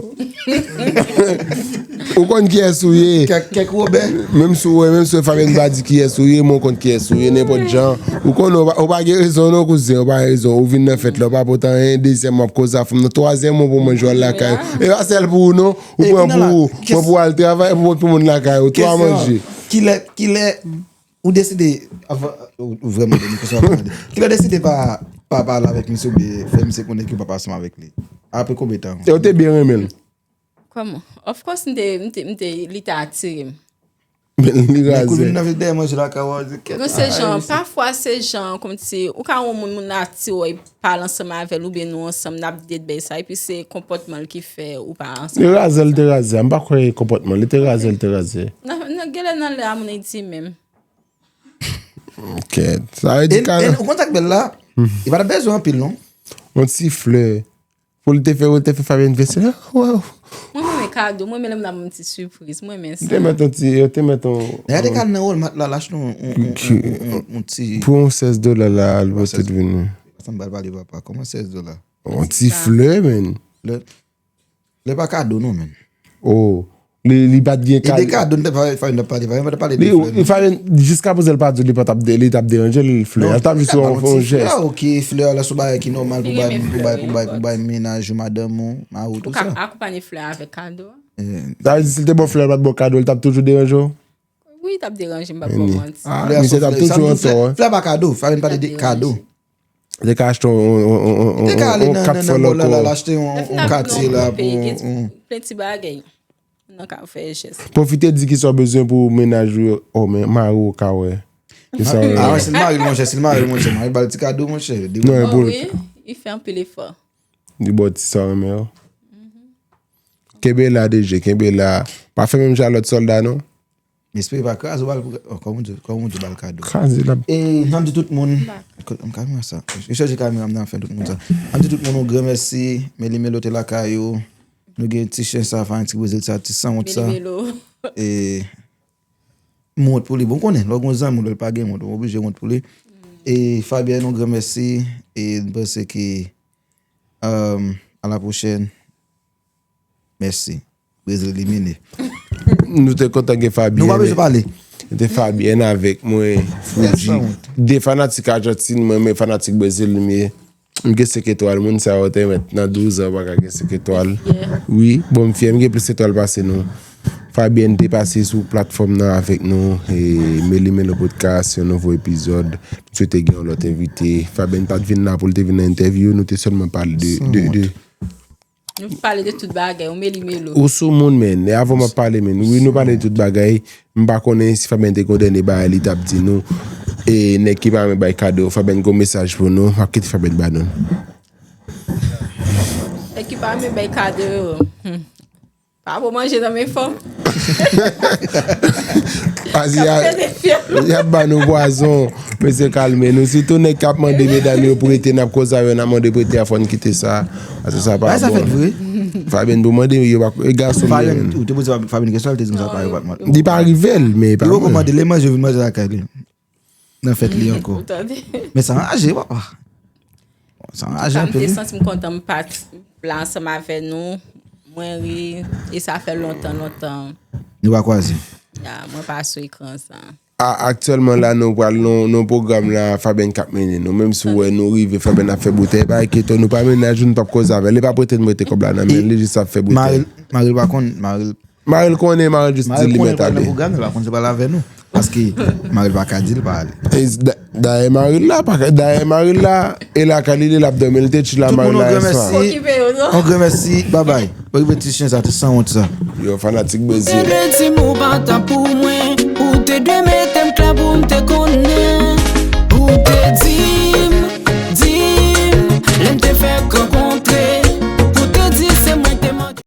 Ou konn kiyès ou ye. Kèk, kèk Wobè. Menm si w wè, menm si w Fabienne pa di kiyès ou ye, men w konn kiyès ou ye, nenpòt jan. Ou konn, ou pa, ou pa gen rezon non, kouzen, ou pa gen rezon. Ou vin nan fèt la, ou pa pote anyen, dezyèm w ap koze a fanm nan, twazyèm ou pou manje w al lakay. E pa sèl pou ou non, ou E pran pi nan pou ou, la, pran pou al travay, pou, pou moun lakay, ou twa manje. Kilè, kilè, ou deside, avan, ou, ou vrèman gen kesyon avan tande. Kilè w deside pa, pa pale avèk misye oubyen fè misye konnen ke w pa pase ansanm avèk li? Apre konbyen tan? E w te byen renmen l. Kòman? Of course, m te, m te, m te, li te atire m. Men li Men kou l vin razè. nan vin dèyè manje lakay ou, a di kèt. Non, se jan, pafwa se jan, kòmsi, ou ka wè yon moun, moun atire w, epi pale ansanm avè l, oubyen nou ansanm, n ap date bay sa, epi se konpòtman l ki fè ou pa ansanm. Li razè, li te razè. M pa kwè konpòtman. Li te razè, li te razè. Nan, nan, genlè nan lè a moun Ayiti menm. Kèt. Sa vle di E, ka. e, ou konn sa k bèl la? Li pa t ap bezwen anpil, non. Yon ti flè. Pou li te fè, ou te fè Fabien vèsè. Waw. Mwen renmen kado, mwen renmen lè moun ap ban m ti sipriz, mwen renmen Li te sa. Met yon ti, yo te met yon. Nèg te kal nan Walmart la, l achte yon, yon, yon, yon, yon, yon ti. Pou yon sèz dola la, al pote vini. Sa m pral pale papa, kòman sèz dola? Yon ti flè, men. Lè, lè pa kado, non, men. Oh. Li, li pa t gen E de kado. Kado, n te pa, pa, n te pale, pa, n te pale de Li, flè, li, Fabien, jiska prezan l pa di li pa t ap de, li t ap deranje l flè. L t ap jis yon, yon jès. Ok, flè la se yon bagay ki nòmal pou bay, pou bay, pou bay, pou bay mennaj ou, madanm ou, mari ou, Ou tout ka sa. Akonpanye flè avèk kado. Eh, Sa vle di, si l te bon flè, l pa t bon kado, l t ap toujou deranje w? Wi, t ap deranje m, m p ap ba w manti. Ah, flè misye se t ap flè, sa toujou m an di flè, tò, hein. Li ka achte yon, yon, yon, yon, Te ka ale yon nan, kat nan, fò nan mall la, la, lòkò. l achte yon, yon katye la pou yon. Plen ti bagay. Nan ka fè jès. Pwofite di ki sa w bezwen pou mennaj ou yo. Oh, men mari w ka wè. Ki sa w Ah, wè. si l mari l, monchè, si l mari l, monchè, mari ba l ti kado, monchè. Di Non, e Oh pou wi, li fè anpil efò. Li ba w ti sa w renmen yo. Kenbe la, D J, kenbe la. Pa fè menm jan lòt sòlda, non. Espere pa kraze, ou ba l pou, oh, kòman di, kòman di ba l kado. Kraze la. E n ap di tout moun, m ka wè sa. Yo chanje kamera m nan fè tout moun sa. N ap di tout moun yon gran mèsi, Meli Melo te lakay ou. Nou gen ti chen sa, fanatik Brezil sa, ti sanwont sa. Meli Melo. E m wont pou li. Bon, konnen, lè w gen zanmi w, lè l pa gen wont, ou oblije wont pou li. E Fabien, yon gran mèsi. E m panse ke, um, à la prochaine. Mèsi. Brezil elimine. Nou te kontan gen Fabien. Nou pa bezwen pale. Nou te Fabien avèk mwen, Fuji. De fanatik Ajantin, mwen, men fanatik Brezil, men m gen senk etwal. Moun sa yo te mèt nan douz an, pa ka gen senk etwal. Wi, bon, m fyè, m gen plis etwal pase nou. Fabien te pase sou platfòm nan avèk nou, e Meli Melo Podcast, yon nouvo epizòd. M swete gen yon lòt envite. Fabien pa t vin la pou l te vin nan entèvyou, nou te sèlman pale de, de, de, Nou pale de tout bagay, ou Meli Melo. Ou sou moun, men. E avan m ap pale, men. Wi, nou pale de tout bagay. M pa konnen si Fabien te gen yon dènye bagay li t ap di nou. E nèg ki pa renmen bay kado, Fabien gen yon mesaj pou nou. M ap kite Fabien ba nou. Nèg ki pa renmen bay kado yo. Hmm. Pa bon manje nan men fanm. Pase y a, y ap ba nou pwazon. Mesye, kalme nou. Sitou nèg k ap mande medam yo prete, n ap koze avè yo, n ap mande prete a, fò n kite sa. Pase sa pa bon. Fabien pou mande yo pa, e gason m ye, Fabien, men. Ou te poze Fabien kesyon, li te di m sa pa yo pa t mande. Li pa rive l, men e pa Li poko mwen. Mande, li manje, vin manje lakay li. Nan fèt li ankò. Ou tande? Men sa anraje, papa. Sa anraje Sa m anpil, te wi. Santi m kontan m pa t la ansanm avè nou. Mwen ri, e sa fè lontan, lontan. Nou pa kwaze. Ya, mwen pa sou ekran sa. A, aktyèlman la, nou pral nan, nan pwogram la, Fabien k ap mennen nou. Menm si w wè nou rive, Fabien ap fè boutèy, pa enkyete w, nou pa mennaj, nou p ap koze avè l. Li pa prete n prete kòb la nan men l, li jis ap fè boutèy. Maril, Maril pa konn, Maril. Maril konnen, Maril jis di Maril l li konnen mèt pral nan ale. Pwogram, li pa konn se pral avè nou. Paske Maril pa ka di l pa ale. E s-, da-, dayè Maril la, pa ka, dayè Maril la, e lakay li, li l ap dòmi, li te tchil la Tout Maril moun, la yon gran yè swa. mèsi. Okipe yo, non? Yon gran mèsi, babay. Okipe ti chen sa, ti sanwont sa. Yo, fanatik Te Brezil. dwe di m ou pa t ap pou mwen. Ou te dwe mete m klè pou m te konnen.